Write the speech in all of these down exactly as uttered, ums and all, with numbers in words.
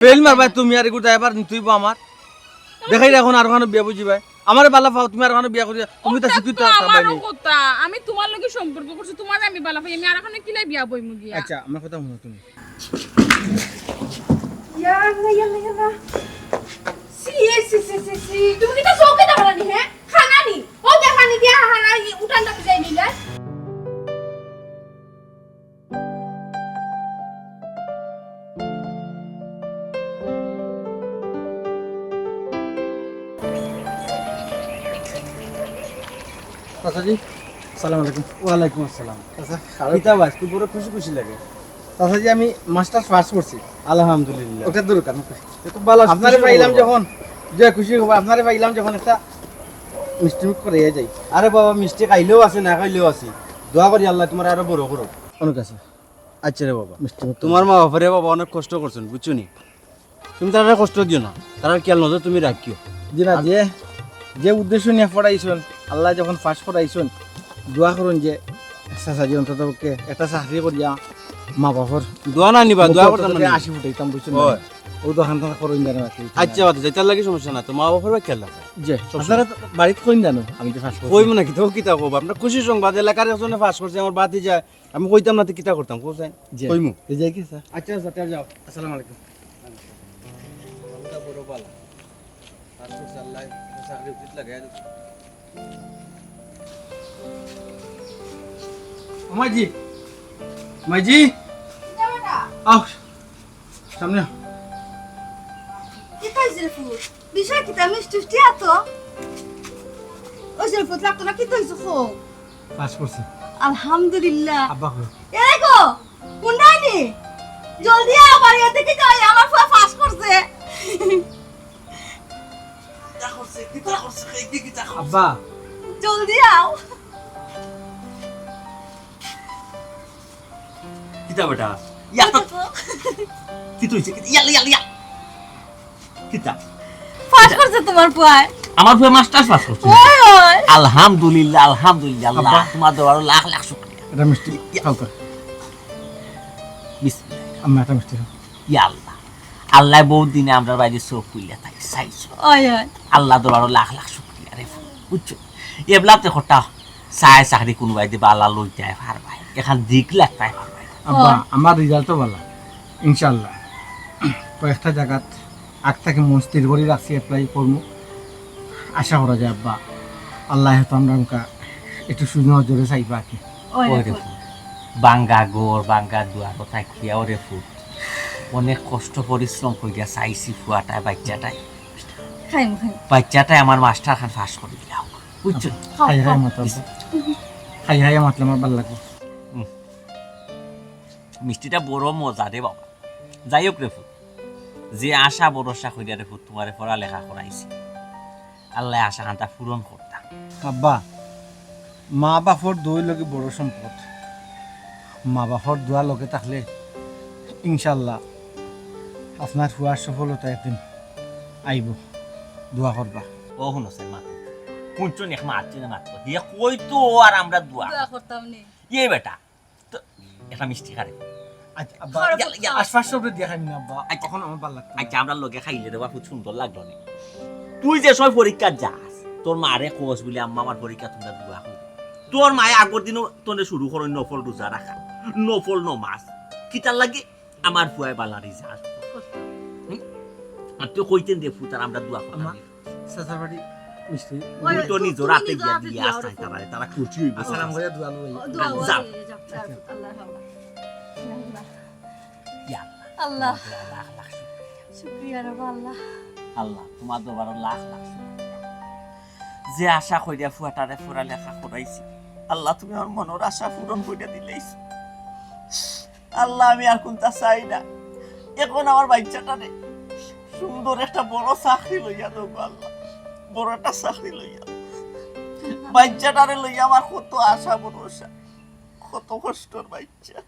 ফেল মারবায় তুমি, আর এগুলো দায়ভার নিতে অইবো আমার। দেখাই অখন আর ওখানো বিয়া বুঝিবায়। আমারে বালা পাও, তুমি আর ওখানো বিয়া করিয়া তুমি তা ওটা শিক্ষিত তো থাকবায় আমারও নি। কথা। আমি তুমার লগে সম্পর্ক করছি, তুমারে আমি বালা পাই, আমি আর ওখানো কিলাই বিয়া বইমু গিয়া? আচ্ছা, আমার কথা হুনো তুমি। ইয়াল্লা, ইয়াল্লা, ইয়াল্লা। সি, সি, সি, সি, সি। তুমি কিতা চউখে দেখো না নি, হে? খানা নি? ও দেখানি দিয়া হারা ই উঠানটা বুঝাই নিলে। চাচাজি, সালাম আলাইকুম। ওয়ালাইকুম আসসালাম। চাচা, কিতা বা, আইজকু বড় খুশি খুশি লাগে। চাচাজি, আমি মাস্টার্স পাস করছি। আলহামদুলিল্লাহ। ওকে দরকার, ওকে। এ তো ভালা আপনারে খুশি পাইলাম খবর। যখন, যে খুশি খবর, আপনারে পাইলাম যখন একটা মিষ্টি মুখ করাইয়া যাই। আরে বাবা, মিষ্টি খাইলেও আছে, না খাইলেও আছে। দোয়া করি আল্লায় তুমারে আরো বড় করুক। অনেক আছে। আচ্ছা রে বাবা, মিষ্টি মুখ তুমার মা বাপে রে বাবা অনেক কষ্ট করছইন, বুঝছো নি? তুমি তারারে কষ্ট দিও না, তারার খেয়াল নজর তুমি রাখিও। জি না, আর যে, যে উদ্দেশ্য নিয়া পড়াইছইন, আল্লায় যখন পাস করাইছইন, দোয়া করুন যে চাচাজি অন্তত পক্ষে একটা চাকরি করিয়া মা বাপর দোয়া না নিবা, দোয়া করতাম না। হাসি ফুটাইতাম, বুঝছো নি? ওই। ও দোকান টোকান করইন জানো আর কি। আচ্ছা, বাদ দে, তার লাগি সমস্যা না, তো মা বাপর বা খেয়াল রাখো। জি, সমস্যা আপনারা তো বাড়িত কইন জানো, আমি তো পাস করছি। কইমু না, কিতা কইবা? আপনার খুশি সংবাদ, এলাকার একজনে পাস করছে, আমার ভাতিজা। আমি কইতাম না, তো কিতা করতাম, কও চাই? জি। কইমু। এই যাই কি, স্যার? আচ্ছা, স্যার, তাহলে যাও। আসসালামু আলাইকুম। বাবুটা বড় বালা। পাস করছে আল্লায়, চাকরি উচিত লাগে আর। ও মাইজি, মাইজি, কিতা বেটা? আও, সামনে আও। কিতা অইছে রে ফুত? বিষয় কিতা? মিষ্টি উষ্টি আতো? ওই যে ফুত লাগতো না, কিতা অইছে কও? পাস করছি। আলহামদুলিল্লাহ। আব্বা কই? এই গো, কুন্ডাইনি? জলদি আও, বাড়ি দেখি যাই, আমার ফুয়া পাস করছে। কিতা করছে, কিতা করছে, এই কি কিতা করছে? আব্বা। জলদি আও। কিতা বেটা? ইয়া তো দেখো। কিতা অইছে? কিতা? ইয়া, ইয়া, ইয়া। কিতা? পাস করছে তুমার ফুয়ায়। আমার ফুয়া মাস্টার্স পাস করছে। ওই, ওই। আলহামদুলিল্লাহ, আলহামদুলিল্লাহ, আল্লাহ, আব্বা। তুমার দরবারো লাখ লাখ শুকরিয়া। এটা মিষ্টি, ইয়া। খাও তো। বিসমিল্লাহ। আম্মা, এটা মিষ্টি খাও। ইয়া আল্লাহ। আল্লায় বউত দিনে আমরার বাড়ি চউখ খুলিয়া তাই চাইছো। ওই, ওই। আল্লার দরবারো লাখ লাখ শুকরিয়া রে ফুত, বুঝছো? এবলাতে কথা চায় চাকরি কুনুবায়দি বালা লইতায় পারবায়, এখান দিক লাগতায় পারবায়। আব্বা, ওই। আমার রেজাল্টও বালা, ইনশাআল্লাহ। কয়েকটা জাগাত আগ থাকি মন স্থির করি রাখছি, অ্যাপ্লাই করমু। আশা করা যায় আব্বা, আল্লায় হয়তো আমরার মুখা একটু সুনজরে চাইবা আর কি। ওই রে ওরে ফুত। ফুত, ভাঙ্গা ঘর, ভাঙ্গা দুয়ারো থাকিয়া ওরে ফুত, অনেক কষ্ট পরিশ্রম করিয়া চাইছি ফুয়াটায়, বাইচ্চাটায়। খাইমু, খাইমু। বাইচ্চাটায় আমার মাস্টার খান পাস করি দিলাও, বুঝছো? খাও, খাই, খাই, খাও। মাতলাম। খাই, খাই, মাতলাম, আমার ভালা লাগবো। হুম। মিষ্টিটা বড় মজা রে বাবা। যাই হোক রে ফুত, যে আশা ভরসা করিয়া রে ফুত তুমারে পড়ালেখা করাইছি, আল্লায় আশা খানটা পূরণ করতা। আব্বা, মা বাপর দোয়াই লগে বড় সম্পদ। মা বাপর দোয়া লগে থাকলে ইনশাআল্লাহ আপনার ফুয়ার সফলতা একদিন আইবো। দোয়া করবা। ও হুনো সে মা, হুনছো নি এক মা আছে না মাত্র? ইয়ে কই তো আর আমরা দোয়া। দোয়া করতাম নি। ইয়ে বেটা, তো একটা মিষ্টি খারে। আচ্ছা, আব্বা, খাও, ইয়া, ইয়া, খাও। আশপাশ সবরে দিয়া খাইমু না, আব্বা। আচ্ছা। অখন আমার ভালা লাগতো না। আচ্ছা, আমরার লগে খাইলে রে বাপু সুন্দর লাগলো নি। তুই যে সময় পরীক্ষা যাস, তোর মারে কস বুলে, "আম্মা, আমার পরীক্ষা, তুমরা দোয়া করো।" তোর মায়ে আগর দিনও তোরে শুরু করইন নফল রোজা রাখা, নফল নমাজ। কিতার লাগি? আমার ফুয়ায় বালা রেজাল্ট। হুম? আর তুই কইতেন দে ফুত আর আমরা দোয়া করতাম। আম্মা, চাচার বাড়ি মিষ্টি। ওই, তুই তো তুই, নিজর তুমি হাতে নিজর গিয়া হাতে দিয়া দিয়া আস আও। তাই তারা, তারা খুশি অইবো। আসসালাম করে দোয়া লই। ও, দোয়া, যা। ওই, যা, যা, আল্লাহ, আল্লাহ। ইয়া আল্লাহ। আল্লাহ। তোমার দরবারো লাখ লাখ শুকরিয়া। আল্লাহ, তোমার দরবারো লাখ লাখ শুকরিয়া। যে আশা করিয়া ফুয়াটারে পড়ালেখা করাইছি, আল্লাহ, তুমি আমার মনর আশা পূরণ করিয়া দিলাইছো। আল্লাহ, আমি আর কুনতা চাই না। এখন আমার বাইচ্চাটারে সুন্দর একটা বড় চাকরি লইয়া দেও গো আল্লাহ, বড় একটা চাকরি লইয়া। বাইচ্চাটারে লইয়া আমার কত আশা ভরসা, কত কষ্টর বাইচ্চা।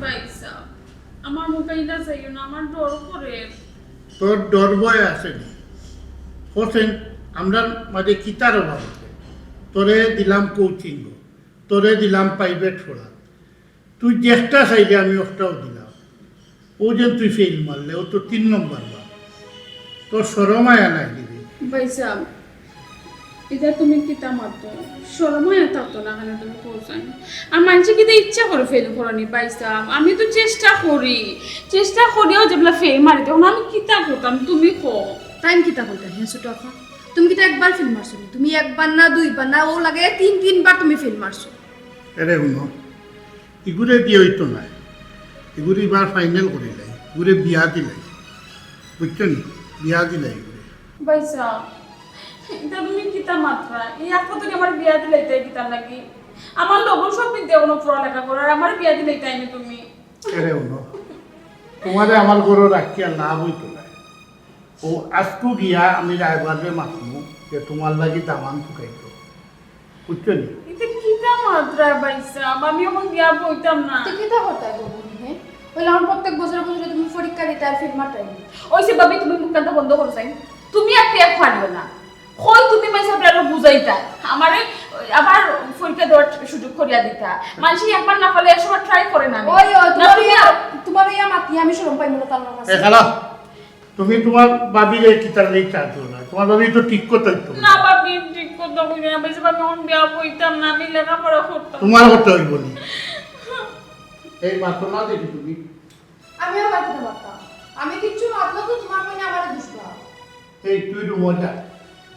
ভাইসাব, আমার মুখে ইলা চাইও না, আমার ডর করে। তোর ডর ভয় আছে নি? হোসেন, আমরার মাঝে কিতার অভাব আছে? তোরে দিলাম কোচিং, তোরে দিলাম প্রাইভেট পড়া, তুই যেটা চাইলে আমি ওটাও দিলাম। ও যেন তুই ফেইল মারলে, ও তো তিন নম্বর বার। তোর শরম আয়া নাই দিবি? ভাইসাব, ইটা তুমি কিতা মাতো? শরম আয়া থাকতো না কেনে তুমি কও চাইন? আর মানষে কিতা ইচ্ছা করি ফেইল করইন নি ভাইসাব? আমি তো চেষ্টা করি, চেষ্টা করিয়াও যেবলা ফেইল মারি, তখন আমি কিতা করতাম তুমি কও? তাইন কিতা কইতা, হে ছোট আপা? তুমি কিতা একবার ফেইল মারছো নি? তুমি একবার না, দুইবার না, অউ লাগে তিন তিনবার তুমি ফেইল মারছো। এরে হুনো, ইগুরে দিয়া অইতো নায়, ইগুরে ইবার ফাইনাল করিলাই, ইগুরে বিয়া দিলাই, বুঝছো নি? বিয়া দিলাই ইগুরে। ভাইসাব, ইটা তুমি কিতা মাতরায়? ই এক কথা আমার বিয়া দিলাইতায় কিতার লাগি? আমার লগর সব বিদ্যা কোনো পড়ালেখা করার, আমার বিয়া দিলাইতায় নি তুমি? এরে হুনো, তুমারে আমার ঘরো রাখিয়া লাভ অইতো নায়। ও আজকু গিয়া আমি রায়বারে মাতমু যে তুমার লাগি দামান তুকাইতো, বুঝছো নি? ইটা কিতা মাতরায় ভাইসাব? আমি অখন বিয়া বইতাম না। তে কিতা করতায় গো বুড়ি, হে? অইলে অখন প্রত্যেক বছরে বছরে তুমি পরীক্ষা দিতায় আর ফেইল মারতায় নি? অইছে ভাবি, তুমি মুখ কানটা বন্ধ করো চাইন। তুমি আর পেয়া ফাড়িও না। কই তুমি মাইনষরে আরো বুঝাইতায়, আমারে আবার পরীক্ষা দেওয়ার সুযোগ করিয়া দিতা। মানষে একবার না পারলে একশোবার ট্রাই করে না নি? ওই, ওই, না, তুমার তুমি ইয়া, আর তুমার ইয়া মাতি আমি শরম পাই মনে তার কাছে। এ খালা, তুমি তুমার ভাবিরে কিতার লাগি চাপ দিও না, তুমার ভাবি তো ঠিক কথা অইতো না। না ভাবি, ঠিক কথা কইরা না, ভাইসাব, আমি অখন বিয়া বইতাম না, আমি লেখাপড়া করতাম। তুমার কথা অইবো নি? এই মাতো না দেখি তুমি। আমি আবার কিতা মাততাম? আমি কিচ্ছু মাতলে তো তুমার মনে আমারে দুষবা। এই তুই রুমো যা,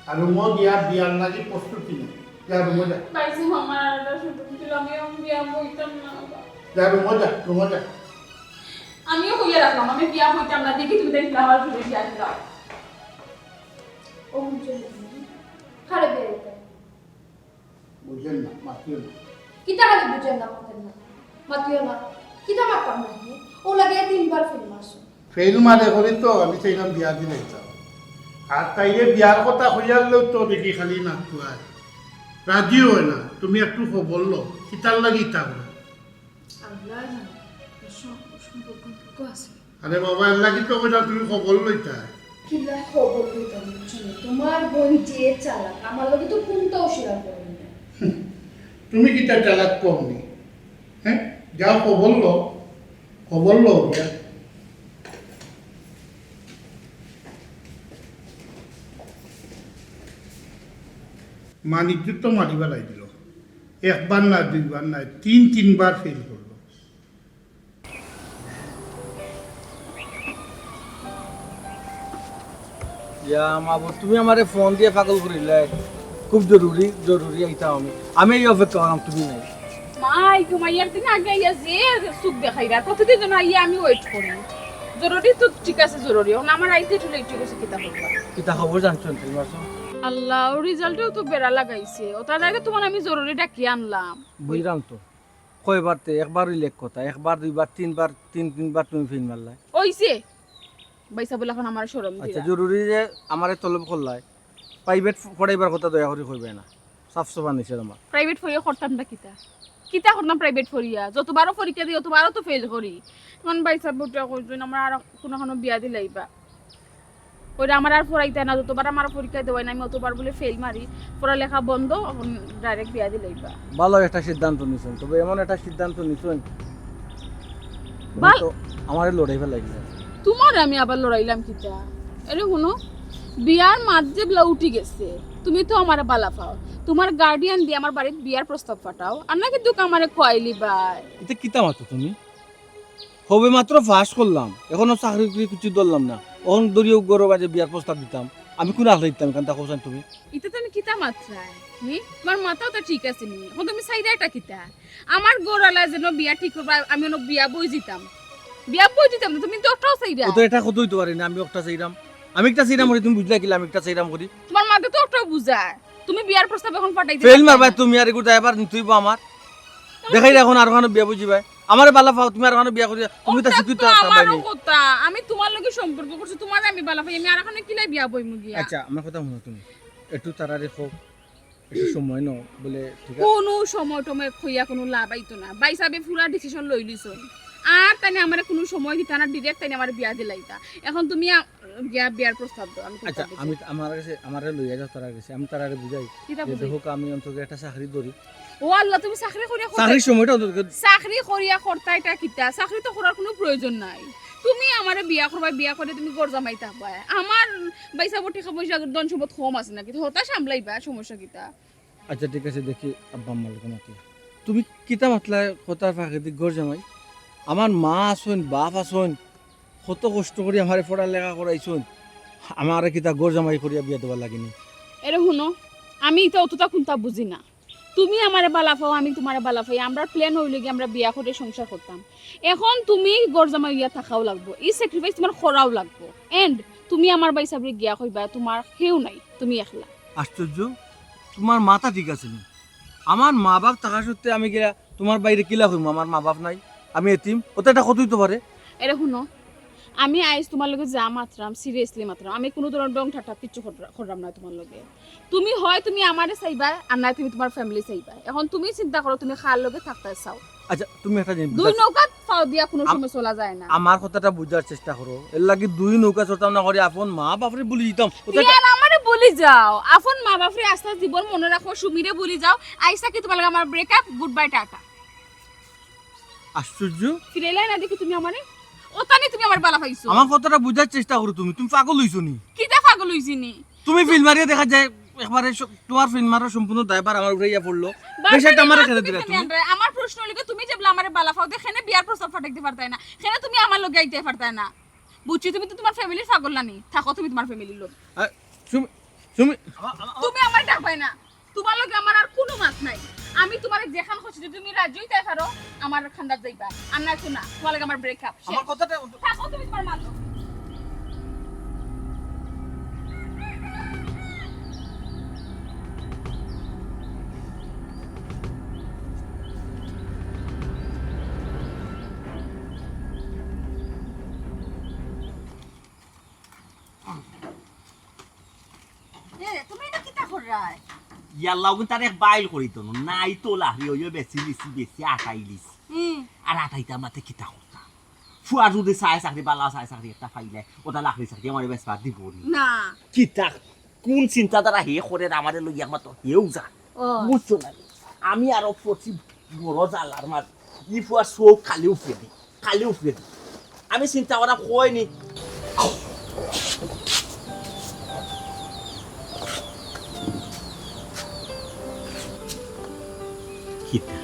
আর রুমো গিয়া বিয়ার লাগি প্রস্তুতি নে। যা রুমো যা। ভাইসাব, আমার আর একটা সুযোগ ছিল, আমি অখন বিয়া বইতাম না। যা রুমো যা, রুমো যা। আমিও কইয়া রাখলাম, আমি বিয়া বইতাম না, দেখি তুমি দেখি আমার ঘরে বিয়া দিলাও। ও বুঝছো না তুমি? খারাপ বিয়া দিতাম। বুঝেন না, মাতিও না। কিতা খালি বুঝেন না, মাতেন না, মাতিও না? কিতা মাততাম না হে? অউ লাগে তিনবার ফেইল মারছো। ফেইল মারে করি তো আমি চাইলাম বিয়া দিলাইতাম। আর তাইরে বিয়ার কথা কইয়ার লগে তো দেখি খালি না কুয়ায়। রাজি অয় না, তুমি একটু খবর লও, কিতার লাগি ইতা করো? আল্লাহ জানে, ওর সম-, ওর সম্পর্ক সম্পর্ক আছে। আরে বাবা, এর লাগি তো কইলাম তুমি খবর লইতা। কিলা খবর লইতাম, বুঝছো না? তুমার বইন যে চালাক, আমার লগে তো কুন্তাও শেয়ার করে না। তুমি কিতা চালাক কম নি? হ্যাঁ? যাও খবর লও, খবর লও গিয়া। মান ইজ্জত তো মারি ফালাই দিল। একবার না, দুইবার না, তিন তিনবার ফেইল করলো। ইয়া মাবুদ, তুমি আমারে ফোন দিয়া পাগল করিলায়। খুব জরুরি, জরুরি আইতাম আমি। আমি এই অপেক্ষা করলাম, তুমি নাই। মাই, ঘুমাইয়ার দিন আগে আইয়া যে সুখ দেখাইরা, প্রতিদিন যেন আইয়া আমি ওয়েট করি। জরুরি তো ঠিক আছে, জরুরি। অখন আমার আইতে একটু লেট অই গেছে, কিতা করবা? কিতা খবর জানছো না তুমি, মাসুম? আল্লাহ, ও রেজাল্টেও তো বেড়া লাগাইছে। ও তার আগে তোমার আমি জরুরি ডাকিয়া আনলাম। বুঝলাম তো। কয়বার তে? একবার অইলে এক কথা, একবার, দুইবার, তিনবার, তিন তিনবার তুমি ফেইল মারলায়। অইছে। ভাইসাব, অখন আমারে শরম আচ্ছা, দিরা। জরুরি যে আমারে তলব করলায়, প্রাইভেট পড়াইবার কথা দয়া করি কইবায় না। সাফ সাফা নিষেধ আমার। প্রাইভেট পড়িয়া করতাম না কিতা? কিতা করতাম প্রাইভেট পড়িয়া? যতবারও পরীক্ষা দেই, অতবারও তো ফেইল করি। তখন ভাইসাব বুঝা কইছইন, আমার আর কুনুখানো বিয়া দিলাইবা। কইরা আমার আর পড়াইতা না, যতবার আমার পরীক্ষা দেওয়ায় না, আমি অতবার বুলে ফেইল মারি, পড়ালেখা বন্ধ, অখন ডাইরেক্ট বিয়া দিলাইবা। ভালা একটা সিদ্ধান্ত নিছইন, তবে এমন একটা সিদ্ধান্ত নিছইন, বাল- তো আমারে লড়াই ফালাই দিছইন। তুমারে আমি আবার লড়াইলাম কিতা? এরে হুনো, বিয়ার মাত যেবলা উঠি গেছে, তুমি তো আমারে বালা পাও, তুমার গার্ডিয়ান দিয়া আমার বাড়িত বিয়ার প্রস্তাব পাঠাও, আর না কিন্তু আমারে কওয়াইলিবায়। ইতা কিতা মাতো তুমি? সবে মাত্র পাস করলাম, অখনো চাকরি উকরি কিচ্ছু ধরলাম না। অখন ধরিও ঘরো বাজে বিয়ার প্রস্তাব দিতাম, আমি কুন আখলে দিতাম, ইখানতা কও চাইন তুমি? ইতা তুমি কিতা মাতরায়? হুম? তুমার মাথাও তো ঠিক আছে নি? অখন তুমি চাইরায়টা কিতা? আমার ঘরআলায় যেন বিয়া ঠিক করবা, আমি অনো বিয়া বই যিতাম। বিয়া বই যিতাম না, তুমি তো অটাও চাইরায়। ও তো ইটা কথা অইতো পারে না, আমি অটা চাইরাম। আমি ইটা চাইরাম করি, তুমি বুঝলায় কিলা আমি ইটা চাইরাম করি? তুমার মাতে তো অটাও বুঝায়। তুমি বিয়ার প্রস্তাব অখন পাঠাইতে ফেইল পারতায় মারবায় না। তুমি আর এগুর দায়ভার নিতে অইবো আমার। দেখাই অখন আরোখানো বিয়া বই যিবায়। আমারে বালা পাও, তুমি আরোখানো বিয়া করিয়া, তুমি তা অটা শিক্ষিত তো তা পাইনি। আমারও কথা। আমি তুমার লগে সম্পর্ক করছি, তুমারে আমি বালা পাই, আমি আরোখানো কিলা বিয়া বইমু গিয়া? আচ্ছা, আমার কথা হুনো তুমি। একটু তাড়াতাড়ি কও, একটু সময় নেও, বুলে, ঠিক আছে? কুনু সময় টময় কইয়া কুনু লাভ অইতো না। ভাইসাবে পুরা ডিসিশন লইলিছইন। আর তাইন আমারে কুনু সময় দিতা না, direct তাইন আমারে বিয়া দিলাইতা। এখন তুমি আ-, গিয়া বিয়ার প্রস্তাব দেও, আমি আচ্ছা, করতাম বুঝি। আমি, আমার কাছে, আমারে লইয়া যাও তারার কাছে, আমি তারারে বুঝাই কিতা যে, বুঝাই? দেখো, আমি অন্তত একটা চাকরি ধরি। ও আল্লাহ, তুমি চাকরি করিয়া করতায় চাকরির সময়টা অন্তত চাকরি করিয়া করতায় ইটা কিতা? চাকরি তো করার কুনু প্রয়োজন নাই। তুমি আমারে বিয়া করবায়, বিয়া করিয়া তুমি ঘর জামাই থাকবায়। আমার বাইসাবর টেকা পয়সা, ধন সম্পদ কম আছে নাকি? তো হতা সামলাইবা, সমস্যা কিতা? আচ্ছা, ঠিক আছে, দেখি আব্বা আম্মার লগে মাতি। তুমি কিতা মাতলায় কথার ফাঁকেদি ঘর জামাই? আমার মা আছইন, বাপ আছইন, কত কষ্ট করি আমারে পড়ালেখা করাইছইন, আমারে কিতা ঘর জামাই করিয়া বিয়া দেওয়ার লাগি নি? এরে হুনো, আমি ইতা অতটা কুন্তা বুঝি না। তুমি আমারে বালা পাও, আমি তুমারে বালা পাই, আমরার plan অইলো গি আমরা বিয়া করি সংসার করতাম। এখন তুমি ঘর জামাই অইয়া থাকাও লাগবো, ই sacrifice তুমার করাও লাগবো। And তুমি আমার বাইসাবরে গিয়া কইবা তুমার কেউ নাই, তুমি একলা। আশ্চর্য, তুমার মাথা ঠিক আছে নি? আমার মা বাপ থাকা সত্ত্বে আমি গিয়া তুমার বাইরে কিলা কইমু আমার মা বাপ নাই, আমি এতিম? অতা একটা কথা অইতো পারে? এরে হুনো, আমি আইজ তুমার লগে যা মাতরাম, seriously মাতরাম, আমি কুনু ধরনর ঢং ঠাট্টা কিচ্ছু কররা-, কররাম না তুমার লগে। তুমি হয় তুমি আমারে চাইবায়, আর নায় তুমি তুমার family চাইবায়। এখন তুমি চিন্তা করো তুমি কার লগে থাকতায় চাও। আচ্ছা, তুমি একটা জিনিস দুই বুঝার নৌকাত ফাও দিয়া কুনু আম-, সময় চলা যায় না। আমার কথাটা বুঝার চেষ্টা করো। এর লাগি দুই নৌকা চড়তাম না করি আপন মা বাপরে ভুলি যাইতাম। অতা একটা ইয়ার আমারে ভুলি যাও। আপন মা বাপরে আস্তা জীবন মনো রাখো, সুমিরে ভুলি যাও। আইজ থাকি তুমার লগে আমার break up, good bye, tata. আশ্চর্য। ফিরাইলায় না দেখি তুমি আমারে। অতানি তুমি আমারে বালা পাইছো। আমার কথাটা বুঝার চেষ্টা করো তুমি। তুমি পাগল অইছো নি? কিতা পাগল অইছি নি? তুমি ফিল মারিয়া দেখা যায় একবারে স-, তুমার ফিল মারার সম্পূর্ণ দায়ভার আমার উপরে আইয়া পড়লো। বারবার বিষয়টা আমারে এই খেলে মাত দিলা তুমি। কেনে আনরায়? আমার প্রশ্ন অইলো গি, তুমি যেবলা আমারে বালা পাও দে, কেনে বিয়ার প্রস্তাব ফাটাইতে পারতায় না? কেনে তুমি আমার লগে আইতে পারতায় না? বুঝছি, তুমি তো তুমার family-র পাগল নানি। থাকো তুমি তুমার family-র লগে। আ, সুমি, সুমি। তুমি আমারে ডাকবায় না। তুমার লগে আমার আর কুনু মাত নাই। আমি তুমারে যেখান কইছি, যদি তুমি রাজি অইতায় পারো, আমার কান্দাত যাইবায়। আর নায় তো না, তুমার লগে আমার break up। আমার কথাটা থাকো তুমি তুমার মাত। এ, তুমি ইটা কিতা কররায়? ইয়াল্লা, অগুন তার এক বাইল করি তো, নাই তো লাহরি অইও বেশি লিছি, বেশি আটাই লিছি। হুম। আর আটাইতা মাতে কিতা করতা? ফুয়া যদি চায় চাকরি, বালা চায় চাকরি একটা পাইলে, অটা লাহরি চাকরি আমারে বেচবার দিবো নি। না। কিতা, কুন চিন্তাধারা হে করে আমারে লইয়া একমাত্র হেউ জানে। ও। বুঝছো না? আমি আরো পড়ছি বড় জ্বালার মাঝে। ই ফুয়ার চউখ খালি উফরেদি, খালি উফরেদি। আমি চিন্তা করা কইনি। কিতা?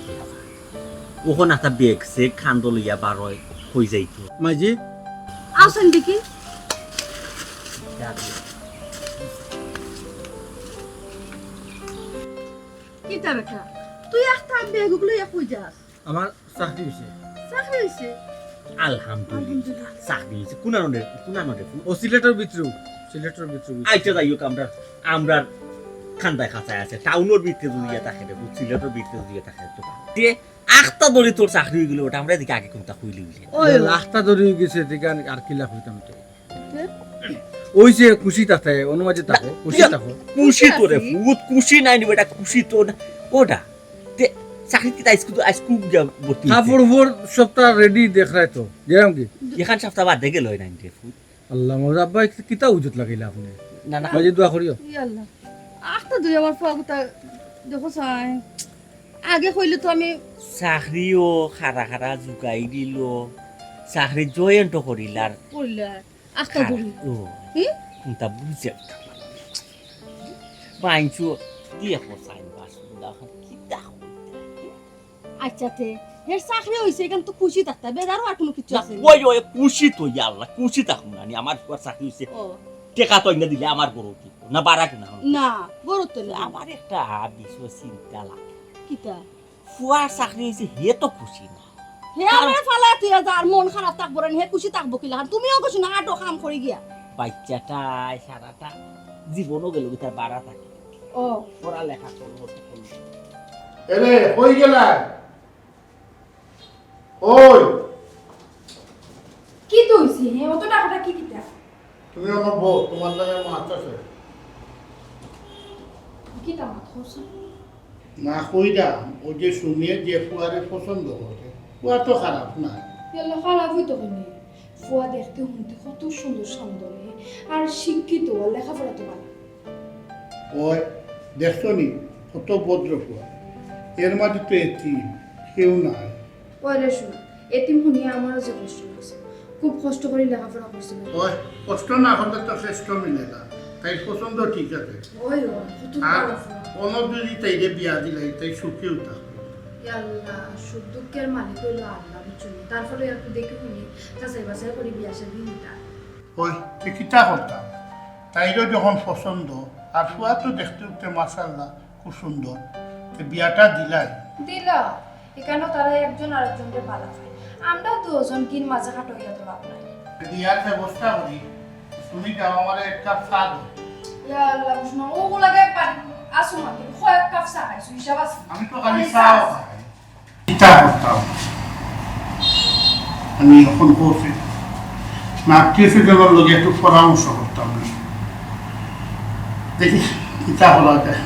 অখন একটা ব্যাগ সেগ কান্দো লইয়া বার অই, কই যাইতো? মাইজি? আছেন দেখি। কিতা বেটা? তুই একটা ব্যাগ লইয়া কই যাস? আমার চাকরি অইছে। চাকরি অইছে? আলহামদুলিল্লাহ। আলহামদুলিল্লাহ। চাকরি অইছে। কুনানো রে, কুনানো রে? ও সিলেটর ভিতরেউ, সিলেটর ভিতরেউ। আচ্ছা, যাই হোক, আমরা, আমরা কান্দায় কাছায় আছে। টাউনর ভিতরে দুনিয়া থাকে রে, সিলেটর ভিতরে দুনিয়া থাকে তো। তে আখতা ধরি তোর চাকরি অইগেলো, অটা আমরা এদিকে আগে কুনটা কইলে অইলে। ওই আখতা ধরি অইগেছে, এদিকে আর, আর কিলা কইতাম তো। তে? অইছে খুশি তাতে, অনুমাজে থাকো, খুশি ইয়া, থাকো। খুশি তো রে, আছি। ভূত খুশি নাই নি বেটা, খুশি তো না। অটা। তে, চাকরি কিতা আইজকু তো, আইজকু গিয়া ভর্তি অইতে। কাপড় উপর সবটা রেডি দেখ রায় তো, গেলাম কি? এখান সপ্তাহ বাদে গেল অয় না রে ভূত। আল্লাহ, মোর আব্বা কিতা উজুত লাগাইলা আপনে? না, না। মাঝে দোয়া করিও। ইয়া আল্লাহ। আখতা ধরি আমার ফুয়া কথা দেখো চাই। আগে কইলে তো আমি চাকরিও খাড়া খাড়া জুগাই দিল, চাকরি জয়েন্টও করিলার। করিলার। আখতা ধরি। ও। হুম? কোনটা বুঝে? বাইঞ্চু দিয়ে কোথায় বাস কিতা? আচ্ছা, তে, হের চাকরি অইছে, ইখান তো খুশি থাকতা, বেজারও আর কুনু কিচ্ছু না, আছে নি? ওই, ওই, খুশি তো, ইয়া আল্লাহ, খুশি থাকুম না নি, আমার ফুয়ার চাকরি অইছে। ও। টেকা তো আইনা দিলে আমার গরু কি? না, বাড়া কিনা? না, গরু তো না। আমার একটা বিষয় চিন্তা লাগে। কিতা? ফুয়ার চাকরি অইছে, হে তো খুশি না। হে কারণ আমার ফালা তুই আর যার মন খারাপ থাকবো রে, হে খুশি থাকবো কিলা? আর তুমিও খুশি না, আটো কাম করি গিয়া। বাচ্চাটায় সারাটা জীবনও গেল কি তার বাড়া থাকে। ও। পড়ালেখা করবো, করবো। এরে, কই গেলা? ওই। কি তো হইছে? হে, অত ডাকাটা কি কিতা? তুমি আমার বউ, তোমার লগে মাত আছে। কিতা মাত করছো? না, কইরাম, ওই যে সুমিয়ে যে ফুয়ারে পছন্দ করে, ফুয়া তো খারাপ না। ইয়াল্লা, খারাপ অইতো কেনে? ফুয়া দেখতে হুনতে কত সুন্দর শান্ত রে, আর শিক্ষিত, আর লেখাপড়া তো ভালা। ওই, দেখছো নি, কত ভদ্র ফুয়া। এর মাঝে তো এতিম, কেউ নাই। ওই রে শুন, এতিম হুনিয়া আমারও যে কষ্ট লাগছে, খুব কষ্ট করি লেখাপড়া করছে। ওই, কষ্ট না করলে তো শ্রেষ্ঠ মিলে না। তাই পছন্দ ঠিক আছে। ওই, ওই, কত আর ভালা ফুয়া। কোনো যদি তাইরে বিয়া দিলাই, তাই সুখেও থাকো। ইয়াল্লা, সুখ দুঃখের মালিক অইলো আল্লা, বুঝছো নি? তারপরে একটু দেখি হুনি, যাচাই বাছাই করি বিয়া শাদী দিতা। ওই, তে কিতা করতাম? তাইরও যখন পছন্দ, আর ফুয়া তো দেখতে উঠতে মাশাআল্লাহ খুব সুন্দর, তে বিয়াটা দিলাই। দিলা, এখানেও তারা একজন আরেকজনকে ভালা পায়। আমরা দুজন কিন মাঝে খাটো অইয়া তো লাভ নাই। বিয়ার ব্যবস্থা করি, তুমি যাও আমারে এক কাপ চা দাও। ইয়া আল্লাহ, বুঝো না, ওগুলাকে পারি, আসো না, তুমি কয়েক কাপ চা খাইছো, হিসাব আছে? আমি তো খালি চা খাই। কিতা করতাম? আমি এখন করছি না, আত্মীয় স্বজনের লগে একটু পরামর্শ করতাম না। দেখি, কিতা করা যায়।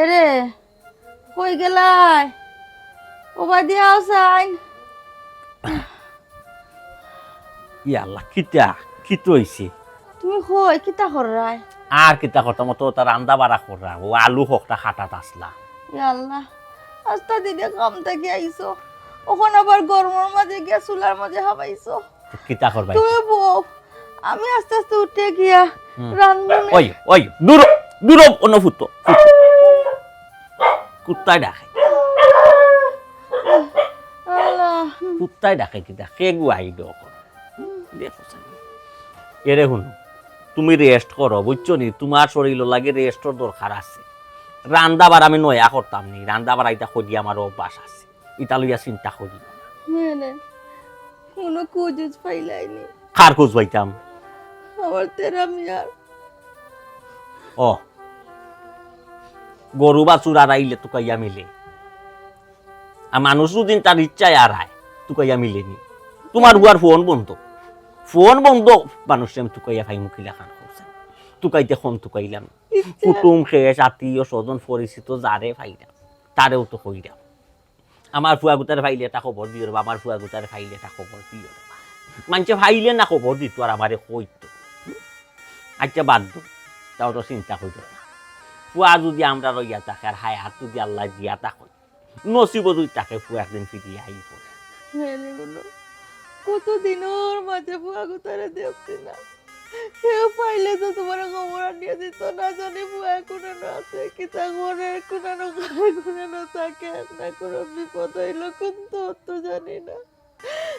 এরে, কই গেলায়? ওবাদি আও চাইন। ইয়া আল্লাহ, কিতা? কিতা অইছে? তুমি কই, কিতা কররায়? আর কিতা করতাম, অত তা রান্দা বাড়া কররাম, ও আলু খকটা কাটাত আছলাম। ইয়া আল্লাহ, আস্তা দিনে কাম থাকি আইছো, অখন আবার গরমর মাঝে গিয়া চুলার মাঝে হাবাইছো। কিতা করবায়? তুমি বও, আমি আস্তে আস্তে উঠে গিয়া হুম। রান্ধবো নে। ওই, ওই, দূর, দূর, অন্য ফুটো, ফুটো। কুত্তায় ডাকে। আল্লাহ। কুত্তায় ডাকে কিতা? কে গুয়াই ডক? দেখো চাই। এরে হুনো, তুমি rest করো, বুঝছো নি? তুমার শরীরর লাগি rest-র দরকার আছে। রান্দা বাড়া আমি নয়া করতাম নি, রান্দা বাড়া ইতা করি আমার অভ্যাস আছে। ইতা লইয়া চিন্তা করি। মানে, কোনো খোঁজ পাইলায়নি? কার খোঁজ পাইতাম? আমার তেরা মিয়ার। ও, গরু বাছুর আরাইলে তুকাইয়া মিলে। আর মানুষ যুদি তার ইচ্ছায় আরায়, তুকাইয়া মিলেনি। তুমার ফুয়ার ফোন বন্ধ। ফোন বন্ধ, মানুষরে আমি তুকাইয়া পাইমু কিলাখান কও চাই। তুকাইতে কম তুকাইলাম। ইচ্ছা। কুটুম, খেশ, আত্মীয়, স্বজন, পরিচিত, যারে পাইলাম, তারেও তো কইলাম। আমার ফুয়া গুতারে পাইলে একটা খবর দিও রে বা, আমার ফুয়া গুতারে পাইলে একটা খবর দিও রে বা। মানষে পাইলে না খবর দিত আর আমারে কইতো। আচ্ছা, বাদ দেও, তাও তো চিন্তা করিও না। ফুয়া যুদি আমরার অইয়া থাকে আর হায়াত যুদি আল্লায় দিয়া থাকে, নসিবো যুদি থাকে, ফুয়া একদিন ফিরিয়া আইবো। হ্যাঁ রে বলো, কত দিনর মাঝে ফুয়া গুতারে দেখছি না। কেউ পাইলে তো তুমারে খবর আনিয়া দিত, না জানি ফুয়া কুনানো আছে, কিতা করে, কুনানো খায়, কুনানো থাকে, না কোনো বিপদ অইলো, কুন তো তো জানি না।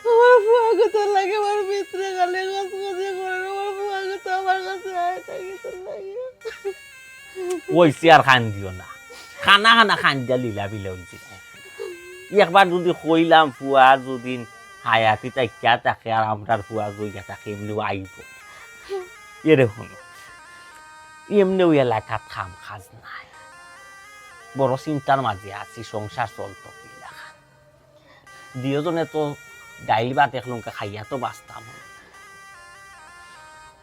আমার ফুয়া গুতার লাগি আমার ভিতরে খালি গজগজি করে, আমার ফুয়া গুতা আমার কাছে আয় না, কিতার লাগি। অইছে আর কান্দিও না, কানা কানা কান্দিয়া লীলা বিলা অইছে। একবার যুদি কইলাম ফুয়া যুদি হায়াতি থাকিয়া থাকে আর আমরার ফুয়া জইয়া থাকে, এমনেউ আইবো। এরে হুনো, এমনেউ এলাকাত কাম কাজ নাই, বড় চিন্তার মাঝে আছি, সংসার চলতো কিলাখান। দুইওজনে তো ডাইল ভাত একলগে খাইয়া তো বাঁচতাম।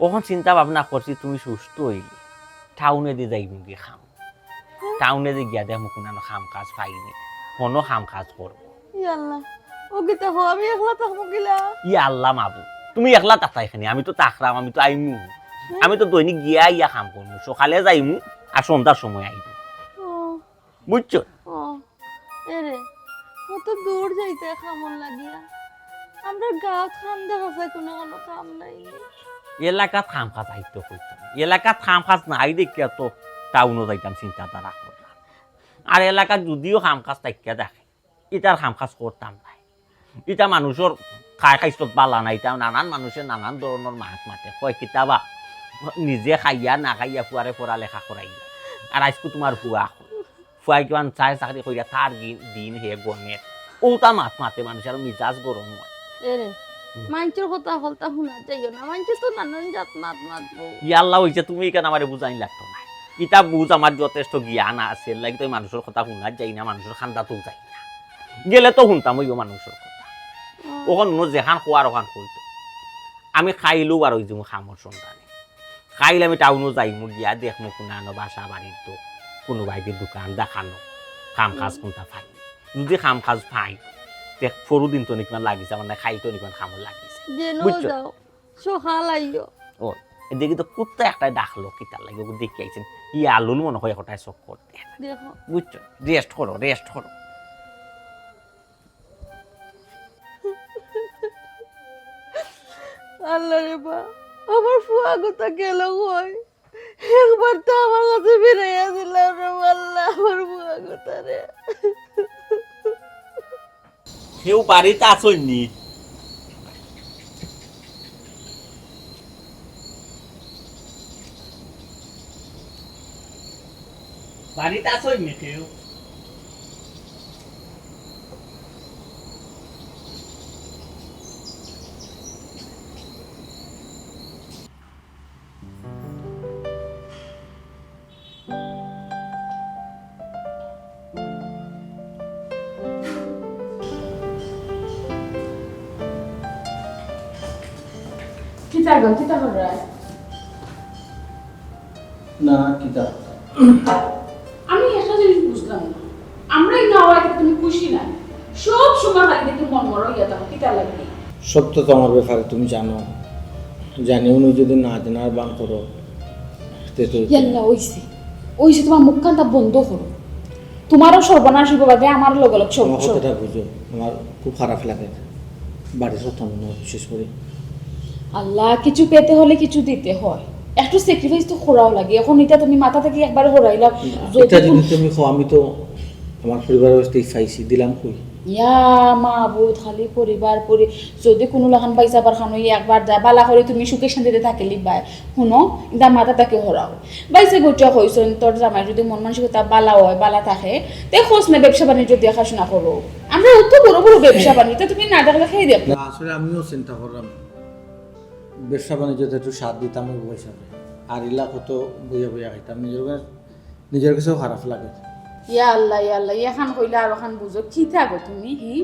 অখন চিন্তা ভাবনা করছি, তুমি সুস্থ অইলে টাউনেদি যাইমুগি কাম। টাউনেদি গিয়া দেখমু কুনানো কাম কাজ পাইনি, কোনো কাম কাজ করমু। ইয়া আল্লাহ, ও কিতা কও, আমি একলা থাকমু কিলা? ইয়া আল্লাহ মাবুদ, তুমি একলা থাকতায় কেনে? আমি তো থাকরাম, আমি তো আইমু। আমি তো দৈনিক গিয়া আইয়া কাম করমু, সকালে যাইমু আর সন্ধ্যার সময় আইমু। ও। বুঝছো? ও, এরে, অত দূর যাইতে কামর লাগিয়া? আমরার গাঁওত কাম দেখা যায়, কুনু কুনু কাম নাই। এলাকাত কাম কাজ আইতো কইতো। এলাকাত কাম কাজ নাই দেখিয়া তো টাউনো যাইতাম চিন্তাধারা করলাম। আর এলাকাত যুদিও কাম কাজ থাকিয়া থাকে, ইতার কাম কাজ করতাম নায়। ইতা মানুষর খায় খাইছত বালা না, ইতা নানান মানুষে নানান ধরনর মাত মাতে, কয় কিতাবা নিজে খাইয়া না খাইয়া ফুয়ারে পড়ালেখা করাইয়া। আর আইজকু তুমার ফুয়া, ফুয়ায় কিমান চায় চাকরি করিয়া তার দিন, দিন হে গণের। অউতা মাত মাতে মানুষ আর মিজাজ গরম অয়। এরে, হুম। মাইনষর কথা হকলতা হুনা যাইও না, মাইনষে তো নানান জাত মাত মাতবো। ইয়াল্লা অইছে, তুমি ইখান আমারে বুঝাইন লাগতো না। ইতা বুঝ আমার যথেষ্ট জ্ঞান আছে, এর লাগি তো আমি মানুষর কথা হুনাত যাই না, মানুষর কান্দাতও যাই না। গেলে তো হুনতাম অইবো মানুষর কথা। হুম। অখন হুনো যেখান কওয়ার অখান কইতো। আমি কাইলউ বারই যিমু কামর সন্ধানে। কাইল আমি টাউনো যাইমু, গিয়া দেখমু কুনানো বাসা বাড়িত তো কুনুবায়দি দোকান দেখানো, কাম কাজ হুম। কুনতা পাই। যদি কাম কাজ পাই, তে পরু দিন তো নিকমান লাগিছে, মানে খাইল তো নিকমান কামো লাগিছে। যেন বুঝছো? যাও, সকাল আইও। ও, এদিকে তো কুত্তা একটাই ডাকলো, কিতার লাগি ওকে দেখি আইছেন। ই আলুল মনে হয় কোথায় চক্কর দেয়। দেখো। বুঝছো? রেস্ট করো, রেস্ট করো। আল্লাহ রে বা, আমার ফুয়া কথা গেল কই? একবার তো আমার কাছে ফিরাইয়া দিলাম রে আল্লাহ, আমার ফুয়া কথা রে। কেউ বাড়িত আছইন নি? বাড়িত আছইন নি কেউ? কিতা গো, কিতা কররায়? না, কিতা? আমি একটা জিনিস বুঝলাম না, আমরা এই না অওয়ায় তুমি খুশি না? সব সময় খালি দেখি মন মরা অইয়া থাকো, কিতা লাগি? সব তো তোমার ব্যাপারে তুমি জানো, জানিও না যদি না জানার বান করো, তে তো ইয়াল্লা, অইছে, অইছে, তোমার মুখখানটা বন্ধ করো। তোমারও সর্বনাশ অইবো বাদে আমার লগে লগে সব, আমার সব। কথাটা বুঝো, আমার খুব খারাপ লাগে বাড়ির কথা মনে হয় বিশেষ করে। আল্লাহ, কিছু পেতে হলে কিছু দিতে হয়, একটু স্যাক্রিফাইস তো করাও লাগে। এখন ইটা তুমি মাথা থাকি একবারে হরাইলাও। না, যদি ইটা যদি কোন তুমি কও, আমি তো আমার পরিবারের কাছ থাকি পাইছি, দিলাম কই? ইয়া মাবুদ, খালি পরিবার পরি-, যদি কুনু লাখান বাইসাবর খানো একবার দা বালা করি তুমি সুখে শান্তিতে থাকিলিবায়। হুনো, ইটা মাথা থাকি হরাও। বাইসাবে উঠিয়া কইছইন, তোর জামাই যদি মন মানসিকতা বালা অয়, বালা থাকে, তে কস না ব্যবসা বাণিজ্য দেখাশোনা করো। আমরা অত বড় বড় ব্যবসা বাণিজ্য তুমি না দেখলে খেয়ে দেখো। না, আসলে আমিও চিন্তা করলাম, ব্যবসা বাণিজ্যত একটু সাথ দিতাম অইবো হিসাবে। আর ইলা কত বইয়া বইয়া খাইতাম, নিজর কাছে, নিজর কাছেও খারাপ লাগে। ইয়া আল্লাহ, ইয়া আল্লাহ, ইখান কইলা আর অখান বুঝো, কিতা গো তুমি, হি?